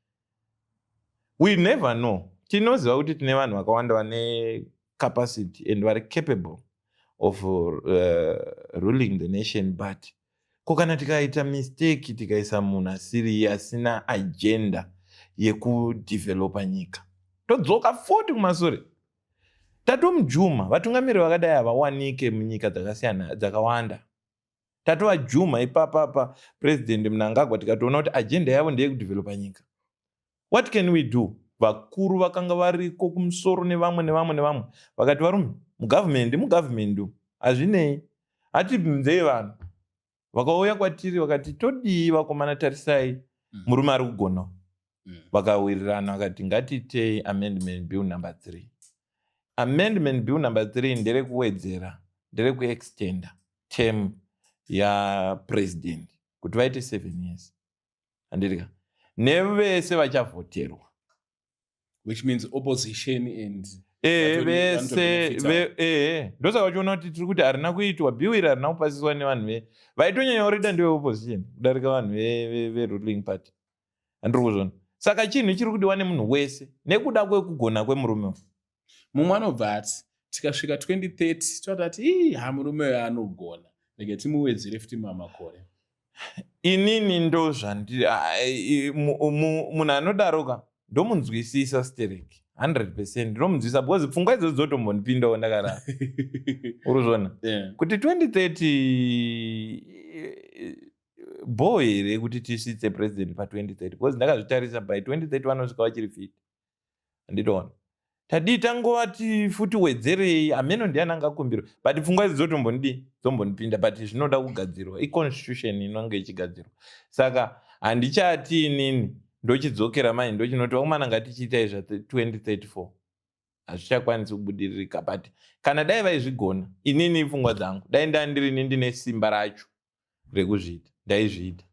We never know. Tinoziva kuti tine vanhu vakawanda vane capacity and vari capable of ruling the nation, but ko kana tikaita mistake, tikaisa munhu asiri asina agenda yekudevelopa nyika, todzoka futi kumasure, tatomujuma. Vatungamiri vakadai havawanike munyika dzakasiyana dzakawanda. Tatovajuma ipapapa President Mnangagwa, tikatoona kuti agenda yavo ndeyekudevelopa nyika. What can we do? Vakuru vakanga variko kumusoro nevamwe nevamwe nevamwe vakati, "Varume, mugavhumendi, mugavhumendi hazvinei, hatibvunzei vanhu." Vakauya kwatiri vakati, "Todii vakomana? Tarisai, murume ari kugona." Vakawirirana vakati, "Ngatiitei Amendment Bill number 3." Amendment Bill number 3 nderekuwedzera, nderekuextenda term yapresident kuti vaite 7 years, handirika, nevese vachavhoterwa. Which means opposition and Vese. Ndosaka uchiona kuti tiri kuti harina kuitwa, bill iri harina kupasiswa nevanhu vaitonyanya kurida ndeveopposition kudarika vanhu veruling party, handiri kuzvona? Saka chinhu chiri kudiwa nemunhu wese nekuda kwekugona kwemurume uyu. Mumwe anobva ati tikasvika 2030 totati, "Ii, ha, murume uyu anogona, rege timuwedzere futi mamakore." Inini ndo zvandiri, munhu anodaroka ndomunzwisisa stereki 100%, ndomunzwisisa because pfungwa idzodzo dzotombondipindawo ndakarara, uri zvona? Yeah. Kuti 2030 bho here kuti tisvitse president pa2030? Because ndakazvitarisa, by 2030 vanosvika vachiri fit, handitoona tadii tangovati futi wedzerei. Hameno ndiani angakumbirwa, but pfungwa idzi dzotombondidii, dzombondipinda, but zvinoda kugadzirwa, iconstitution inonge ichigadzirwa. Saka handichati inini ndochidzokera mai ndochinoti, "Vakomana, ngatichiitai zva 2034." Hazvichakwanisi kubudiririka, but kana dai vaizvigona, inini pfungwa dzangu, dai ndandirini ndine simba racho rekuzviita, ndaizviita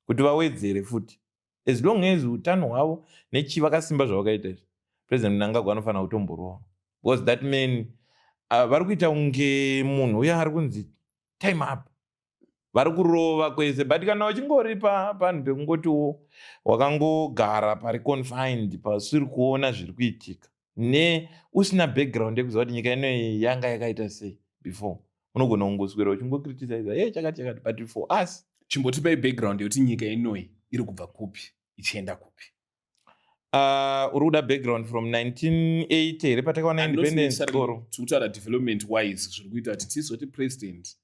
kuti vawedzere futi, as long as utano hwavo nechi vakasimba zvavakaita izvi. President Mnangagwa anofanira kutomborohwa because that man Vari kuita kunge munhu uya ari kunzi time up. Vari kurova kwese, but kana uchingori panhu pekungotiwo wakangogara pari confined, pasiri kuona zviri kuitika, ne usina background yekuziva kuti nyika inoyi yanga yakaita sei before, unogona kungoswera uchingocriticiza ye chakati chakati. But for us, Chimbotipai background yekuti nyika inoyi iri kubva kupi, ichienda kupi. Uri kuda background from 1980 here, patakawana independence, or Tikutaura development wise, zviri kuita kuti tizoti president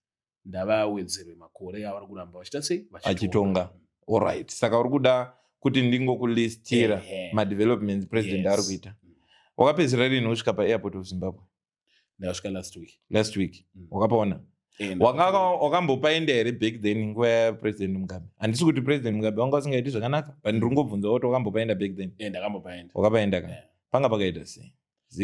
ndavawedzerwe makore avari kuramba vachiita sei? Vachitonga. Alright, saka uri kuda kuti ndingokulistira madevelopments president ari kuita. Wakapedzisira rini usvika paairport of Zimbabwe? Ndakasvika last week. Last week? Wakapaona? Wakambopaenda here back then, nguva yaPresident Mugabe? Handisi kuti President Mugabe vanga vasingaiti zvakanaka, but ndiri kungobvunza kuti wakambopaenda back then? Ndakambopaenda. Wakapaenda ka? Panga pakaita sei?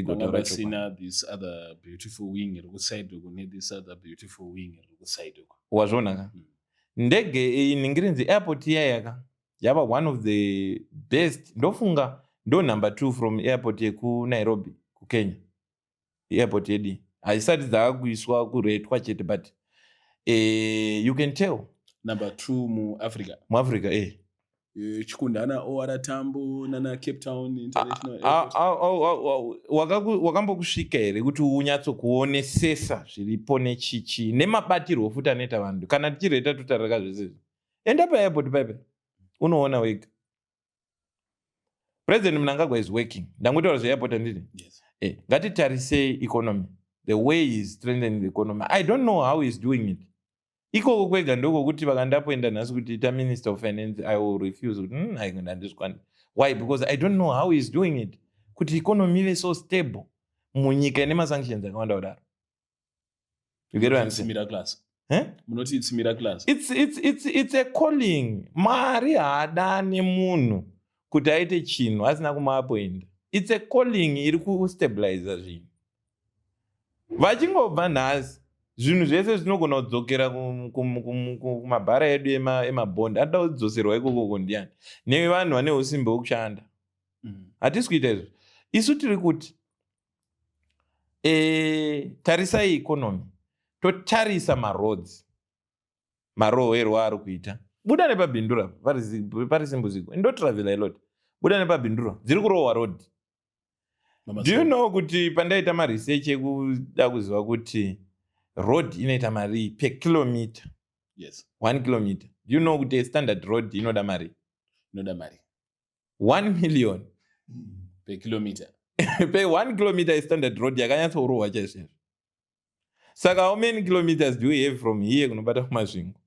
Panga pasina this other beautiful wing iri kuside uku nethis other beautiful wing iri kuside uku. Wazviona ka? Ndege iyi, ningirinzi airport iya yaka yava one of the best, ndofunga ndo number two from airport yekuNairobi, kuKenya. Airport yedu haisati dzaakuiswa kuretwa chete, but you can tell. Number two muAfrica? MuAfrica, eh. Chikundana OR Tambo nana Cape Town International. Wakambokusvika here kuti unyatsokuonesesa zviripo nechichi nemabatirwo futi anoita vanhu? Kana tichireta, totarira zvese izvi. Enda paairport paipa, unoona wega. President Mnangagwa is working. Ndangotaura zveairport, handiti? Yes. Ngatitarisei economy, the way he is strengthening the economy. I don't know how he is doing it. Ikoko kwega ndokokuti vakandapoenda nhasi kuti ita minister of finance, I will refuse kuti handizvikwani. Why? Because I don't know how he is doing it, kuti economy ive so stable munyika ine masanctions akawanda kudaro. You get what I'm saying? Miraculous. Eh? Munoti it's miraculous. It's a calling. Mwari haadani munhu kuti aite chinhu asina kumuapoinda. It's a calling iri kustabiliza zvinhu. Vachingobva nhasi, zvinhu zvese zvinogona kudzokera kumabhara edu emabhondi. Anoda kudzoserwa ikokoko ndiani? Nevanhu vane usimbe hwekushanda. Hatisi kuita izvo. Isu tiri kuti tarisai economy, totarisa maroads, marohwerwo aari kuita. Buda nepaBindura, pari simbuziko, indotravela a lot. Buda nepaBindura, dziri kurohwa road. Do you know kuti pandaita maresearch ekuda kuziva kuti road inoita mari per kilometer? Yes. 1 kilometer, do you know kuti a standard road inoda mari? Inoda mari? 1 million. Per kilometer? Per 1 kilometer, standard road yakanyatsorohwa chaizvo. Saka how many kilometers do we have from here kunobata kuMasvingo?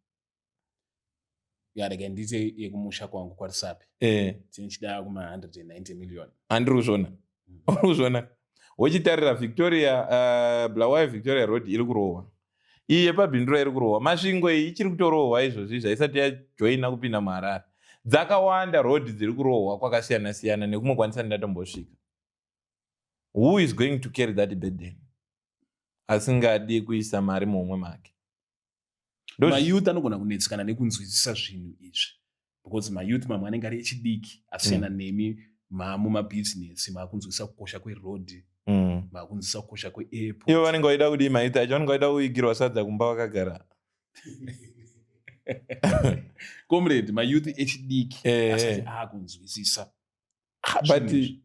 Ya, rega ndiite yekumusha kwangu kwaRusape. Tinichida kuma 190 million. Handiri kuzviona, uri kuzviona. Wochitarira Victoria, Bulawayo Victoria Road iri kurohwa, iyi yepaBindura iri kurohwa, Masvingo iyi ichiri kutorohwa izvozvi, zvaisati yajoina kupinda muHarare. Dzakawanda road dziri kurohwa kwakasiyana siyana nekumwe kwandisati ndatombosvika. Who is going to carry that burden asingadi kuisa mari muhomwe make? Mayouth anogona kunetsekana nekunzwisisa zvinhu izvi, because mayouth mamwe anenge ari echidiki asiyana nemi mamumabhizinesi, maakunzwisisa kukosha kweroad, maakunzwisisa kukosha kweairport. Ivo vanenge vaida kudii? Mayouth acho vanenge vaida kuigirwa sadza kumba vakagara. Comrade, mayouth echidiki asati aakunzwisisa.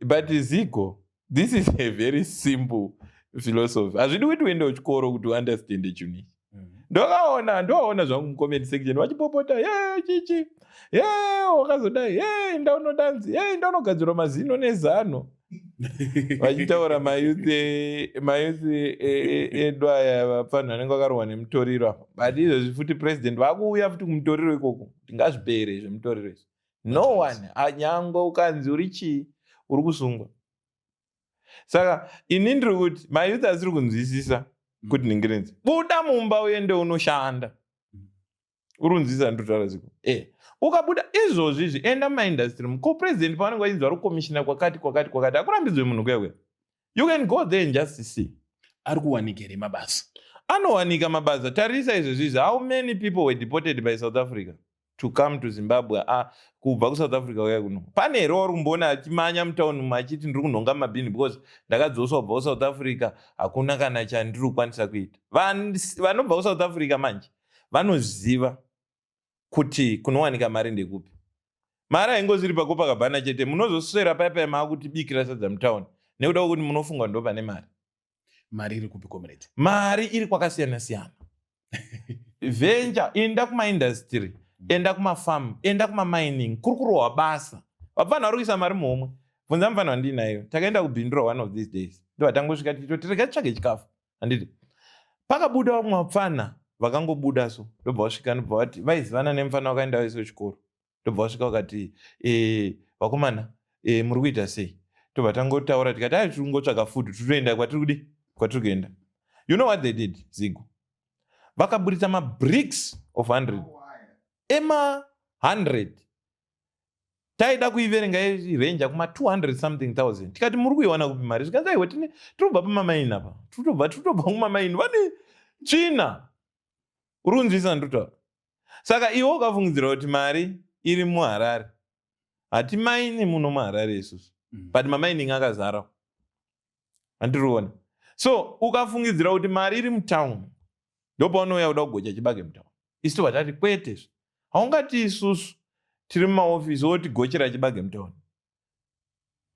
But Zigo, this is a very simple philosophy. Hazvidi kuti uende kuchikoro kuti uunderstande chinhu ichi. Ndakaona, ndowaona zvangu mucomment section vachipopota, ye chichi, ye wakazodai, ye ndaunodanzi, ye ndaunogadzirwa mazino nezano, vachitaura mayouth edu aya, vapfanhu vanenge vakarohwa nemutoriro apa. But izvozvi futi president vakuuya futi kumutoriro ikoko kuti ngazvipere zvemutoriro izvi. No one, nyangwe ukanzi uri chii, uri kusungwa. Saka ini ndiri kuti mayouth asiri kunzwisisa kuti ningirinzi, buda mumba uende unoshanda. Uri kunzwisisa ndinotaura, Ziko? Ukabuda izvozvi izvi, enda mumaindustry. Ko president pavanenge vachinzi vari kukomishina kwakati kwakati kwakati, hakurambidzwe munhu kuya kuya. You can go there and just see. Ari kuwanika here mabasa? Anowanika mabasa. Tarisa izvozvi izvi, how many people were deported by South Africa? To come to Zimbabwe, kubva kuSouth Africa uya kuno, pane here wari kumboona achimanya mutauni umu achiti, "Ndiri kunhonga mabhini because ndakadzoswa kubva kuSouth Africa, hakuna kana chandiri kukwanisa kuita"? Vanobva kuSouth Africa manje vanoziva kuti kunowanika mari ndekupi. Mari haingoziri paCopacabana chete. Munozoswera paipai maakutibikira sadza mutauni nekuda kwekuti munofunga ndo pane mari. Mari iri kupi, comrade? Mari iri kwakasiyana siyana. Venture, enda kumaindustry, enda kumafamu, enda kumamining, kuri kurohwa basa. Vapfanha vari kuisa mari muhomwe. Bvunza mufana wandinayo, takaenda kuBindura one of these days, ndobva tangosvika tichitoti rega titsvage chikafu, handiti? Pakabuda vamwe vapfana vakangobuda so, ndobva vasvika, ndobva vati vaizivana nemufana wakaenda vaiso chikoro. Ndobva vasvika vakati, "Vakomana, muri kuita sei?" Tobva tangotaura tikati, "Ai, tiri kungotsvaga food, tiri kwatiri kudi kwatiri kuenda." You know what they did, Zigo? Vakaburitsa mabricks of 100, ema 100. Taida kuiverenga irenja kuma 200 something thousand. Tikati, "Muri kuiwana kupi mari?" Zvikanzi, "Aiwa, tine tirikubva pamamaini apa, tirikutobva kumamaini, vane tsvina." Uri kunzwisa ndotaura? Saka iwe ukafungidzira kuti mari iri muHarare, hatimaini muno muHarare isusu, but mamining akazara, handiriona. So ukafungidzira kuti mari iri mutauni, ndopaunouya kuda kugocha chibage mutauni. Isu tobva tati kwete, haungati isusu tiri mumaofisi wotigochera chibage mutauni,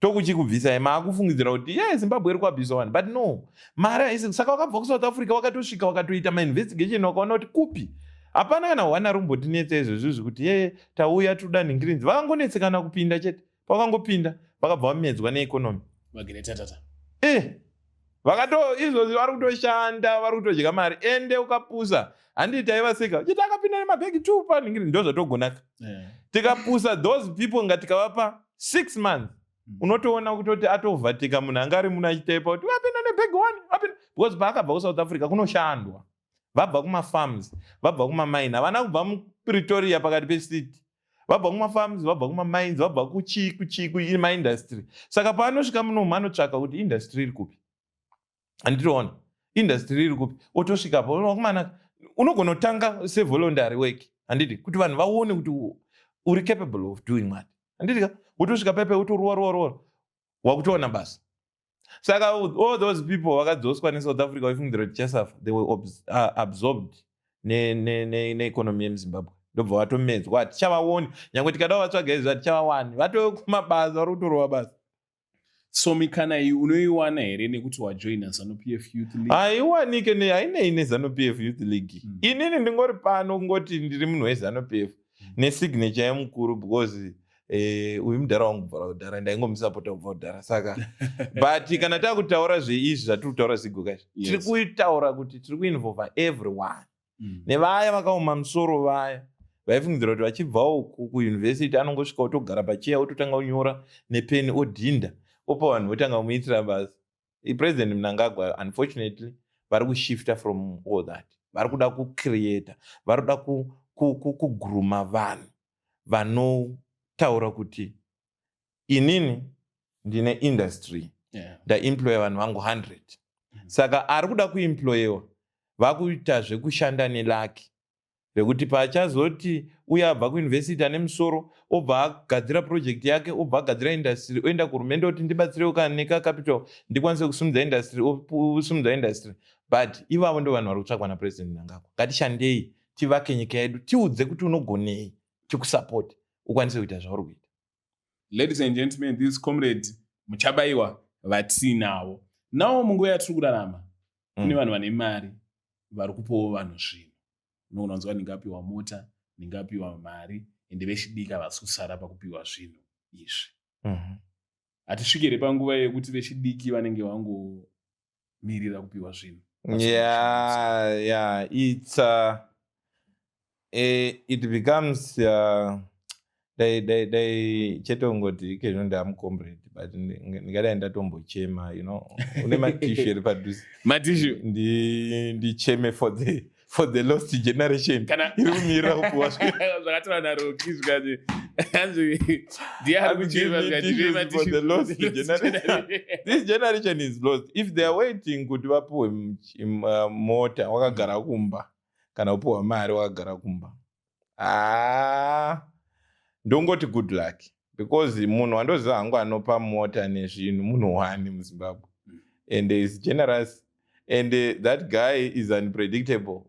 tokuchikubvisai. Maakufungidzira kuti ye Zimbabwe iri kuabvisa vanhu, but no, mari haisi. Saka wakabva kuSouth Africa, wakatosvika, wakatoita mainvestigation, wakaona kuti kupi hapana kana hwana rumbotinetsa izvozvizvi kuti ye tauya toda nhingirinzi. Vakangonetsekana kupinda chete. Pavakangopinda vakabva vamedzwa neeconomy. Vageretatata. Vakato izvozvi vari kutoshanda, vari kutodya mari. Ende ukapusa, handiti taivaseka chiti akapinda nemabhegi two panhingirinzi, ndo zvatogonaka. Tikapusa those people, nga tikavapa 6 months, unotoona kutoti atovhatika munhu anga ari munhu achitaipa kuti vapinda nebhegi one, vapinda, because paakabva kuSouth Africa kunoshandwa. Vabva kumafarms, vabva kumamaini, havana kubva muPretoria pakati pecity. Vabva kumafarms, vabva kumamines, vabva kuchii kuchii kumaindustry. Saka paanosvika munomu anotsvaka kuti industry iri kupi, handitoona industry iri kupi, otosvikapo. Kumana unogona kutanga sevoluntary work, handiti, kuti vanhu vaone kuti uri capable of doing what, handiti ka? Wotosvika paipai, wotoruwa ruwa ruwa, wakutoona basa. Saka all those people vakadzoswa neSouth Africa vaifungidzira kuti tichasafa, they were absorbed neeconomy yemuZimbabwe, ndobva vatomedzwa. Hatichavaoni, nyange tikada kuvatsvaga izvi hatichavawani. Vatove kumabasa, vari kutorova basa. So mikana iyi unoiwana here nekuti wajoina ZANU PF Youth League? Haiwanike, hainei neZANU PF Youth League. Inini ndingori pano kungoti ndiri munhu weZANU PF nesignature yemukuru, because uyu mudhara wangu kubvara kudhara, ndaingomusapota kubva kudhara. Saka but kana taakutaura zveizvi zvatiri kutaura, Zigokaizvi, tiri kutaura kuti tiri kuinvolva everyone, nevaya vakaoma musoro, vaya vaifungidzira kuti vachibvawo kuuniversity anongosvika otogara pacheya, ototanga kunyora nepeni, odhinda, opa vanhu, votanga kumuitira basa. President Mnangagwa, unfortunately, vari kushifta from all that. Vari kuda kucreata, vari kuda kugrooma vanhu vanotaura kuti, "Inini ndine industry, ndaemploya vanhu vangu 100." Saka ari kuda kuemployewa vakuita zvekushanda neluck rekuti paachazoti uye abva kuuniversity ane musoro, obva agadzira project yake, obva agadzira industry, oenda kuhurumende oti, "Ndibatsirewo kana nekacapital ndikwanise kusimudza industry," osimudza industry. But ivavo ndo vanhu vari kutsvakwa naPresident Mnangagwa. Ngatishandei, tivake nyika yedu, tiudze kuti unogonei, tikusapoti ukwanise kuita zvauri kuita. Ladies and gentlemen, this Comrade Muchabaiwa vatinavo nawo. Munguva yatiri kurarama, kune vanhu vane mari vari kupawo vanhu zvinhu. Unoona kunzwa ndingapiwa mota, ndingapiwa mari, ende vechidiki havasi kusara pakupiwa zvinhu izvi. Hatisviki here panguva yekuti vechidiki vanenge vangomirira kupiwa zvinhu? Yeah, it's it becomes dai chete ungoti ikezvo ndamucomrade, but ndingadai ndatombochema. Une matissue eri padhuze? Matissue. Ndicheme for the lost generation iri kumirira kupuwa. Zvakatora naRoki, zvikati hanzi ndiye ari kuchema. For the lost generation. This generation is lost if they are waiting kuti vapuwe mota wakagara kumba, kana kupuwa mari wakagara kumba. Ah, ndongoti good luck, because munhu wandoziva hangu anopa mota nezvinhu munhu one muZimbabwe and is generous, and that guy is unpredictable.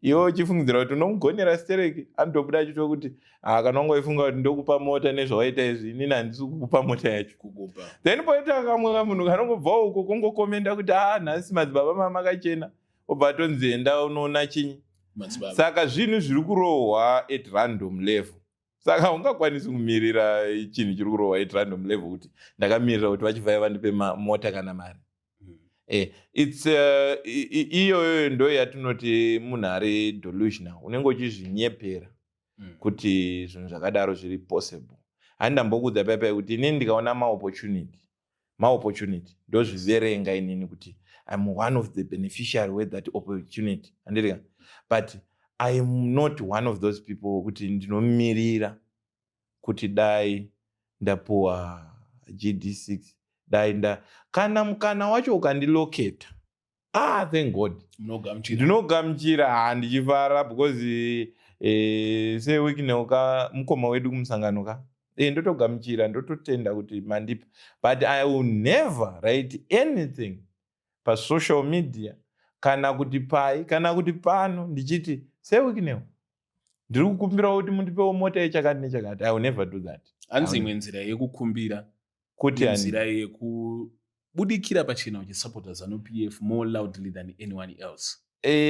Iwe uchifungidzira kuti unomugonera stereki, anotobuda achito kuti, "Ah, kana wangoifunga kuti ndokupa mota nezvawaita izvi, inini handisi kukupa mota yacho." Kukupa. Then poita kamwe kamunhu kanongobvawo uko kongokomenda kuti, "A, nhasi madzibaba mamakachena," obva atonzi, "Enda unoona chinyi." Madzibaba. Saka zvinhu zviri kurohwa at random level, saka ungakwanisi kumirira chinhu chiri kurohwa at random level kuti ndakamirira kuti vachivhaya vandipe mota kana mari. Its iyoyo ndo yatinoti munhu ari delusional, unenge uchizvinyepera kuti zvinhu zvakadaro zviri possible. Handambokudza paipai kuti inini ndikaona maopportunity ndozviverenga inini kuti I'm one of the beneficiary with that opportunity, handirika? But I am not one of those people kuti ndinomirira kuti dai ndapuwa GD6, dai nda kana mukana wacho ukandiloketa, ah, thank God. Munogamuchira. Ndinogamuchira, ha, ndichifara, because seWicknell ka, mukoma wedu kumusangano ka, ndotogamuchira, ndototenda kuti mandipa, but I will never write anything pasocial media kana kuti pai kana kuti pano ndichiti, "SeWicknell, ndiri kukumbirawo kuti mundipewo mota yechakati nechakati." I will never do that. Hanzi imwe nzira yekukumbira kuti nzira yekubudikira pachena uchisapota ZANU PF more loudly than anyone else.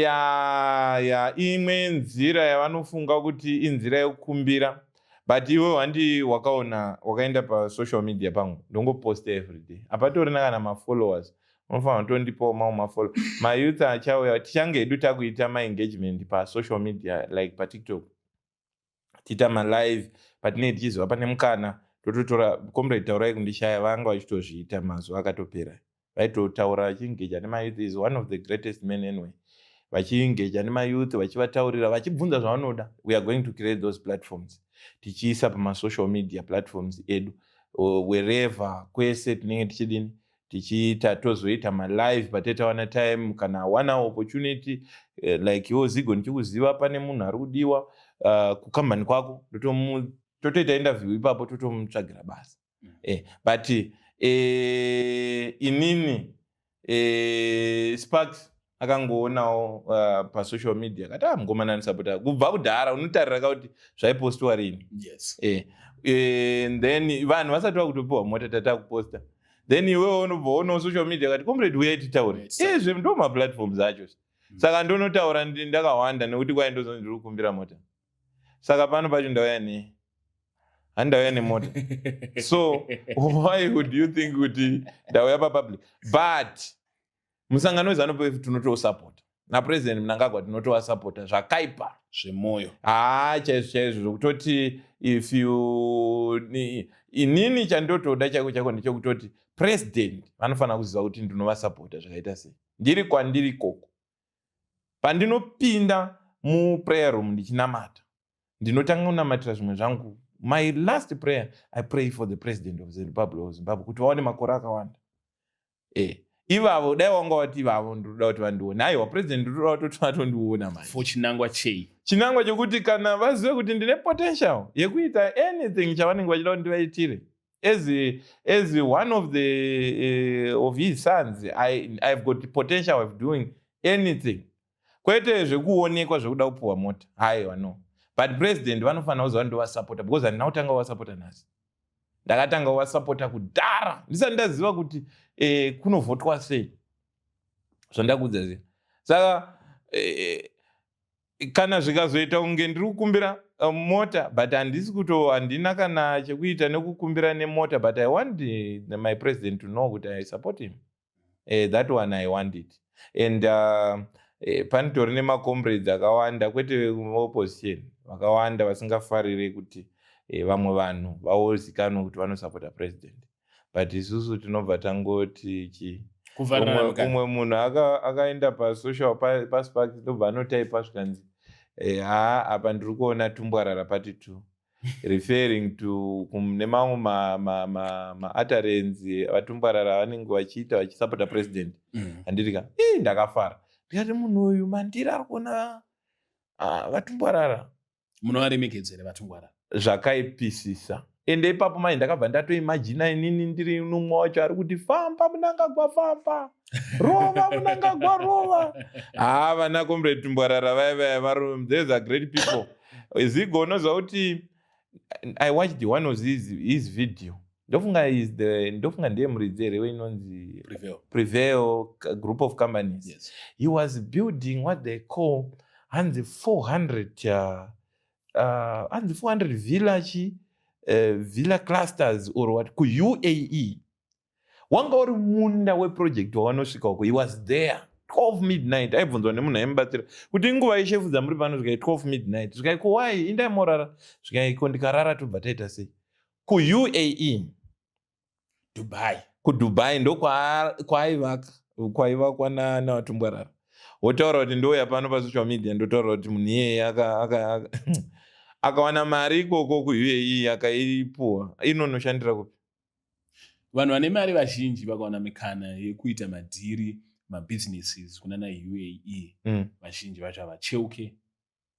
Ya, imwe nzira yavanofunga kuti inzira yekukumbira, but iwe wandi wakaona wakaenda pasocial media pangu, ndongoposta everyday, hapatorina kana mafollowers. Unofanira kutondipawo mamwe mafollow, mayouth achauya. Tichange hedu takuita maengagement pasocial media, like paTikTok, tiita malive patinenge tichiziva pane mukana, tototora. Comrade Taurai Kundishaya vanga vachitozviita mazuva akatopera, vaitotaura vachiengeja nemayouth. Is one of the greatest men anyway. Vachiengeja nemayouth, vachivataurira, vachibvunza zvavanoda. We are going to create those platforms, tichiisa pamasocial media platforms edu, wherever, kwese tinenge tichidini, tichiita, tozoita malive patetawana time kana wana opportunity, like iwo Zigo, ndichikuziva pane munhu ari kudiwa kukambani kwako, totoita interview ipapo, totomutsvagira basa. But inini Sparks akangoonawo pasocial media, akati, "Ah, mukomana anosapota kubva kudhara." Unotarira kakuti zvaipostiwa rini. Then vanhu vasati vakutopiwa mota, tatakuposta, then iwewe unobva onawo social media, kati, "Comrade, uyai titaure." Izvi ndo maplatforms acho. Saka ndonotaura ndakawanda nekuti kwai ndozonzi ndiri kukumbira mota. Saka pano pacho ndauya nei? Handauya nemota, so why would you think kuti ndauya papublic? But musangano weZANU PF tinotosapota, naPresident Mnangagwa tinotovasapota zvakaipa. Zvemwoyo. Haa, chaizvo chaizvo, zvokutoti if you inini chandotoda chaiko chaiko ndechekutoti president vanofanira kuziva kuti ndinovasapota zvakaita sei. Ndiri kwandiri ikoko, pandinopinda muprayer room ndichinamata, ndinotanga kunamatira zvimwe zvangu. My last prayer, I pray for the President of the Republic of Zimbabwe kuti vaone makore akawanda. Ivavo dai wanga wati ivavo ndinoda kuti vandione. Aiwa, president ndinoda kutoti vatondiona manje. For chinangwa chei? Chinangwa chekuti kana vazive kuti ndine potential yekuita anything chavanenge vachida kuti ndivaitire as one of his sons. I've got potential of doing anything, kwete zvekuonekwa zvekuda kupuhwa mota, aiwa, no. But president vanofanira kuziva ndovasapota, because handina kutanga kuvasapota nhasi, ndakatanga kuvasapota kudhara ndisati ndaziva kuti kunovhotwa sei, zvandakudza ziva. Saka kana zvikazoita kunge ndiri kukumbira mota, but handisi kuto, handina kana chekuita nekukumbira nemota, but I want my president to know kuti I support him. That one I want it. And panotori nemacomrades akawanda, kwete opposition, vakawanda vasingafariri kuti vamwe vanhu vaozikanwa kuti vanosapota president, but isusu tinobva tangoti chii? Kuvharirana mukana. Umwe munhu akaenda pasocial paSparks, ndobva anotaipa zvikanzi, "Ha, apa ndiri kuona tumbwarara pati two," referring to nemamwe mautterances vatumbwarara vanenge vachiita vachisapota president. Handiti ka? Ii, ndakafara, ndikati munhu uyu mandiri ari kuona, ah, vatumbwarara. Munovaremekedza here vaTungwarara? Zvakaipisisa. Ende ipapo mai ndakabva ndatoimagina inini ndiri numwe wacho ari kuti, "Famba Munangagwa, famba, rova Munangagwa, rova." Ha, vana Comrade Tungwarara vaya vaya varume, these are great people. Zigo, unoziva kuti I watched one of his video. Ndofunga is the, ndofunga ndiye muridzi here weinonzi Prevail. Prevail Group of Companies. He was building what they call, hanzi 400, hanzi 400 village, villa clusters or what, kuUAE. Wanga uri munda weproject wavanosvika uko. He was there 12 midnight. Aibvunzwa nemunhu aimubatsira kuti, "Inguva ishefu dzamuri pano?" Svikai 12 midnight. Svikai kuwai, indai morara. Svikai ko, "Ndikarara tobva taita sei?" KuUAE. Dubai. KuDubai ndokwaivaka, kwaivakwa naVaTungwarara. Wotaura kuti ndouya pano pasocial media, ndotaura kuti munhu iyeye akawana mari ikoko kuUAE, akaipuwa, inonoshandira kupi? Vanhu vane mari vazhinji vakawana mikana yekuita madhiri, mabusinesses kunana UAE, vazhinji vacho havacheuke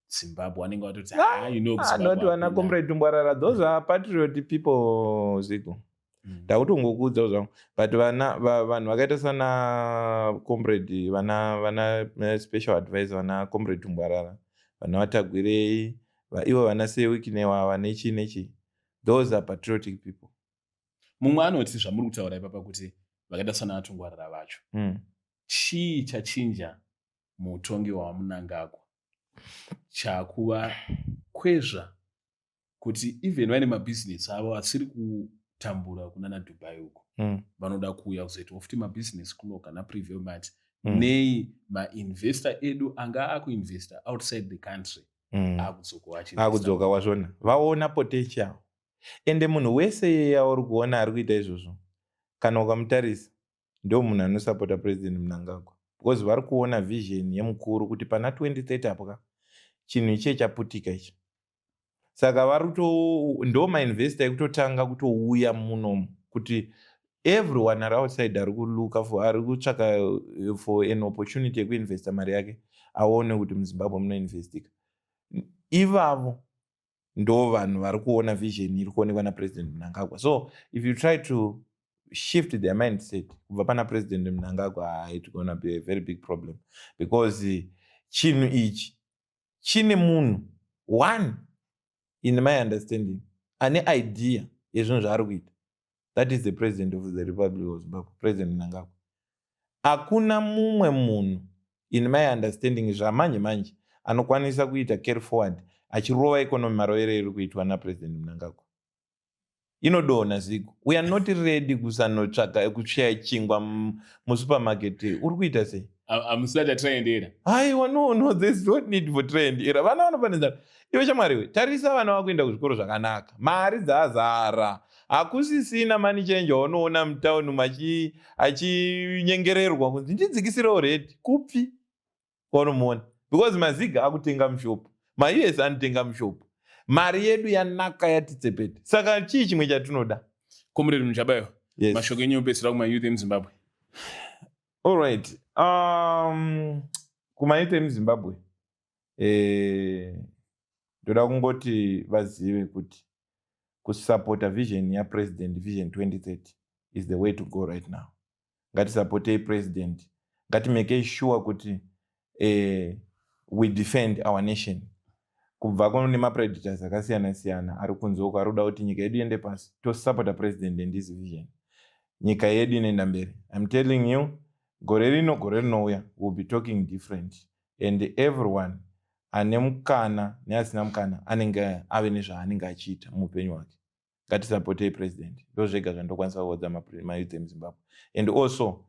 Zimbabwe. Vanenge vatoti, "Ah, you know, Ah, not vana Comrade Tungwarara. Those are patriot people, Zigo. Ndakutongokuudzawo zvangu, but vana vanhu vakaita sana Comrade, vana special advisor, vana Comrade Tungwarara, vana vaTagwirei, ivo vana seWicknell, nechii nechii, those are patriotic people. Mumwe anoti zvamuri kutaura ipapa kuti vakaita sana vaTungwarara vacho, chii chachinja muutongi hwaMunangagwa chakuva kwezva kuti even vaine mabhizinesi avo asiri kutambura kunana Dubai uko, vanoda kuuya kuzoitawo futi mabhizinesi kuno kana Prevail Mart? Nei mainvestor edu anga akuinvesta outside the country akudzoka? Akudzoka wazvona, vaona potential. Ende munhu wese yauri kuona ari kuita izvozvo, kana ukamutarisa, ndo munhu anosapota President Mnangagwa, because vari kuona vision yemukuru kuti pana 2030 apo ka chinhu iche chaputika ichi. Saka vari kuto, ndo mainvestor ekutotanga kutouya munomu, kuti everyone ari outside ari kulooka for, ari kutsvaka for an opportunity yekuinvesta mari yake, aone kuti muZimbabwe munoinvestika. Ivavo ndo vanhu vari kuona vision iri kuonekwa naPresident Mnangagwa. So if you try to shift their mindset kubva pana President Mnangagwa, it's gonna be a very big problem, because chinhu ichi chine munhu one, in my understanding, ane idea yezvinhu zvaari kuita. That is the President of the Republic of Zimbabwe, President Mnangagwa. Hakuna mumwe munhu, in my understanding, zvamanje manje anokwanisa kuita carry forward achirova economy marovero iri kuitwa naPresident Mnangagwa. Inodonha, Zigo. We are not ready kusanotsvaga kushaya chingwa musupermarket. Uri kuita sei? Hamusati trial. Aiwa, no, there's no need for trial. Vana vanofanira, iwe shamwariwe, tarisa vana vakuenda kuzvikoro zvakanaka, mari dzazara, hakusisina money changer waunoona mutauni achinyengererwa kunzi, "Ndidzikisirewo rate." Kupi kwaunomuona? Because maziga akutenga mushopu, maUS anotenga mushopu, mari yedu yanaka, yatitsepete. Saka chii chimwe chatinoda? Comrade Muchabayo, Yes. mashoko enyu opedzisira kumayouth emuZimbabwe. Allright, kumayouth emuZimbabwe, ndoda kungoti vazive kuti kusapota vision yaPresident, Vision 2030, is the way to go right now. Ngatisapotei President, ngatimekei sure kuti we defend our nation kubva kune mapredators akasiyana siyana ari kunze uko ari kuda kuti nyika yedu iende pasi. Tosapota President and his vision, nyika yedu inoenda mberi. I'm telling you, gore rino, gore rinouya, will be talking different, and everyone ane mukana neasina mukana anenge ave nezvaanenge achiita muupenyu hwake. Ngatisapotei President. Ndo zvega zvandokwanisa kuudza mayouth emuZimbabwe. And also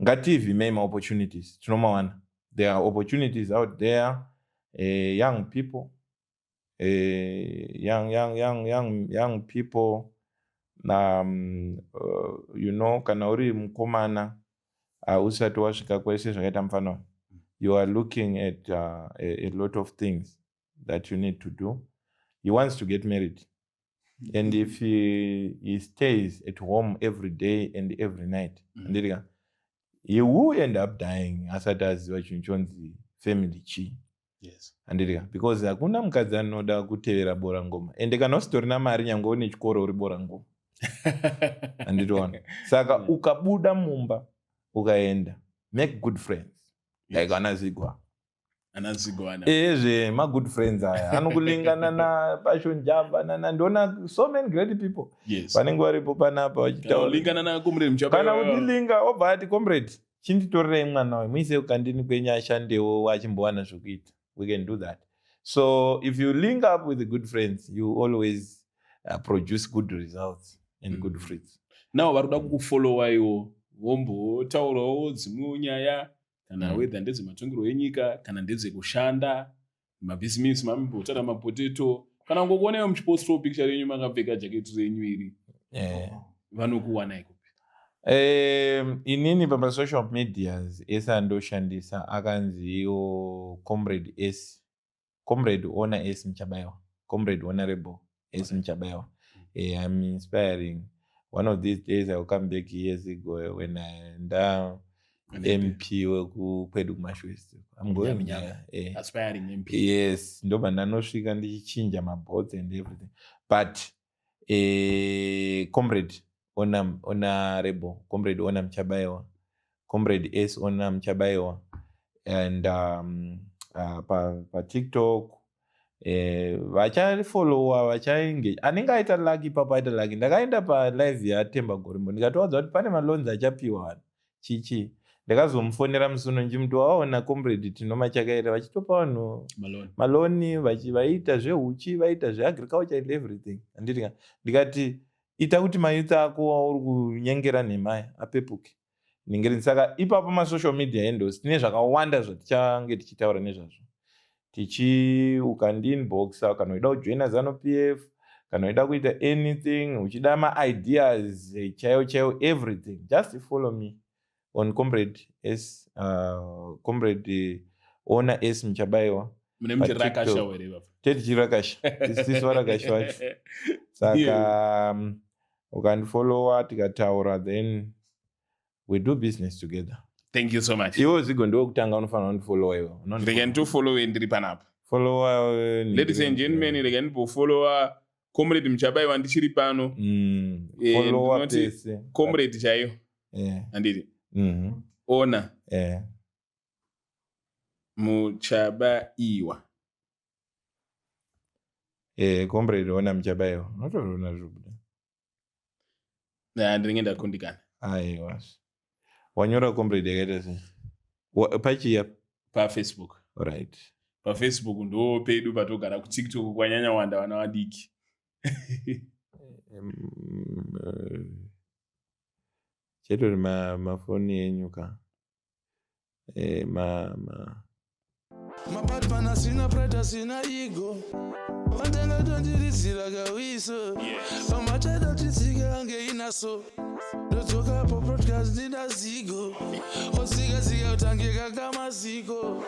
ngativhimei maopportunities tinomawana. There are opportunities out there, young people, young people. Kana uri mukomana, usati wasvika kwese zvakaita mufanano, you are looking at a lot of things that you need to do. He wants to get married, and if he stays at home every day and every night, anditi, he will end up dying asati aziva chinhu chonzi family chii. Handitika? Because hakuna mukadzi anoda kutevera bora ngoma, ende kana usitorina mari, nyange une chikoro, uri bora ngoma, handitiona? Saka ukabuda mumba ukaenda, make good friends like ana Zigwa. Ana Zigwana. Ezve magood friends aya anokulingana naPassion Java nana, ndiona so many great people vanenge varipo panapa vachitaura. Lingana naComrade Muchabaiwa. Kana kundilinga, obva ati, "Comrade, chinditorerei mwana uyu, muise kukandini kwenyu, ashandewo achimbowana zvokuita." We can do that. So if you link up with the good friends, you always produce good results and good fruits. Now vari kuda kukufollowa iwo, vombotaurawo dzimwewo nyaya, kana whether ndedzematongerwo enyika, kana ndedzekushanda mabhizimisi, mamimbotaura mapotato, kana kungokuonaiwo muchipostawo picture renyu makapfeka jaketi renyu iri, vanokuwanai kupi? Inini pamasocial medias ese andoshandisa akanzi iwo Comrade S, Comrade Ona S Muchabaiwa, Comrade Honorable S Muchabaiwa. I'm inspiring. One of these days I will come back years ago when I nda MP wekwedu kuMash West. I'm going Nyaminyama. there. Aspiring MP. Yes, ndobva ndanosvika ndichichinja mabots and everything. But Comrade Ona, Honorable Comrade Ona Muchabaiwa, Comrade S Ona Muchabaiwa, and paTikTok pa vachafollowa, vachaengage. Anenge aita lucky ipapo aita lucky. Ndakaenda palive yaTemba Gorimbo, ndikatowadza kuti pane maloans achapiwa vanhu chichi. Ndakazomufonera musi uno ndichimuti, "Waona Comrade Tino Machakaire vachitopa vanhu Malone. Maloni, vaiita zvehuchi, vaiita zveagriculture and everything." Handiti? Ndikati, "Ita kuti mayouth ako auri kunyengera nhemaya apepuke." Ningirini. Saka ipapo masocial media handles, tine zvakawanda zvatichange tichitaura nezvazvo. Tichi ukandiinboxa, kana uchida kujoina ZANU PF, kana uchida kuita anything, uchida maideas chaiwo chaiwo, everything, just follow me on Comrade S, Comrade Ona S Muchabaiwa. Mune muchirakasha here ipapo? Tetichirakasha, tisisu varakashi vacho. Saka ukandifollowa, tikataura, then we do business together. Thank you so much. Iwe Zigo, ndewekutanga unofanira kundifollowa iwe. Rega nditofollowe ndiri panapa. Followa. Ladies and gentlemen, rega ndimbofollowa Comrade Muchabaiwa ndichiri pano. Followa Ndinoti pese. Comrade chaiyo, handiti? Ona Muchabaiwa. Comrade Ona Muchabaiwa, unotoona zvobuda. Ndinenge ndakundikana. Aiwa, wanyora Comrade yakaita sei? Pachiya? PaFacebook. Right. PaFacebook ndo pedu patogara. KuTikTok kwanyanya wanda vana vadiki. Chetori mafoni enyu ka. Eh, ma, ma. Mabatman asina pride, asina ego, vandanga tondiridzira kawiso pamachada titsika ange inaso. Ndodzoka po podcast ndina Zigo, otsika-tsika kutange kakamaziko.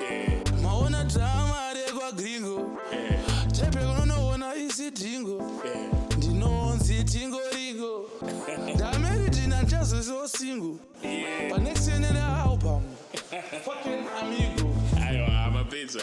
Maona drama rekwaGringo, tepe kunonoona isi dhingo, ndinonzi Tingoringo. Ndameridhina, ndichazosiwo single panext yenene album. Fucking amigo. Aiwa, mapedza.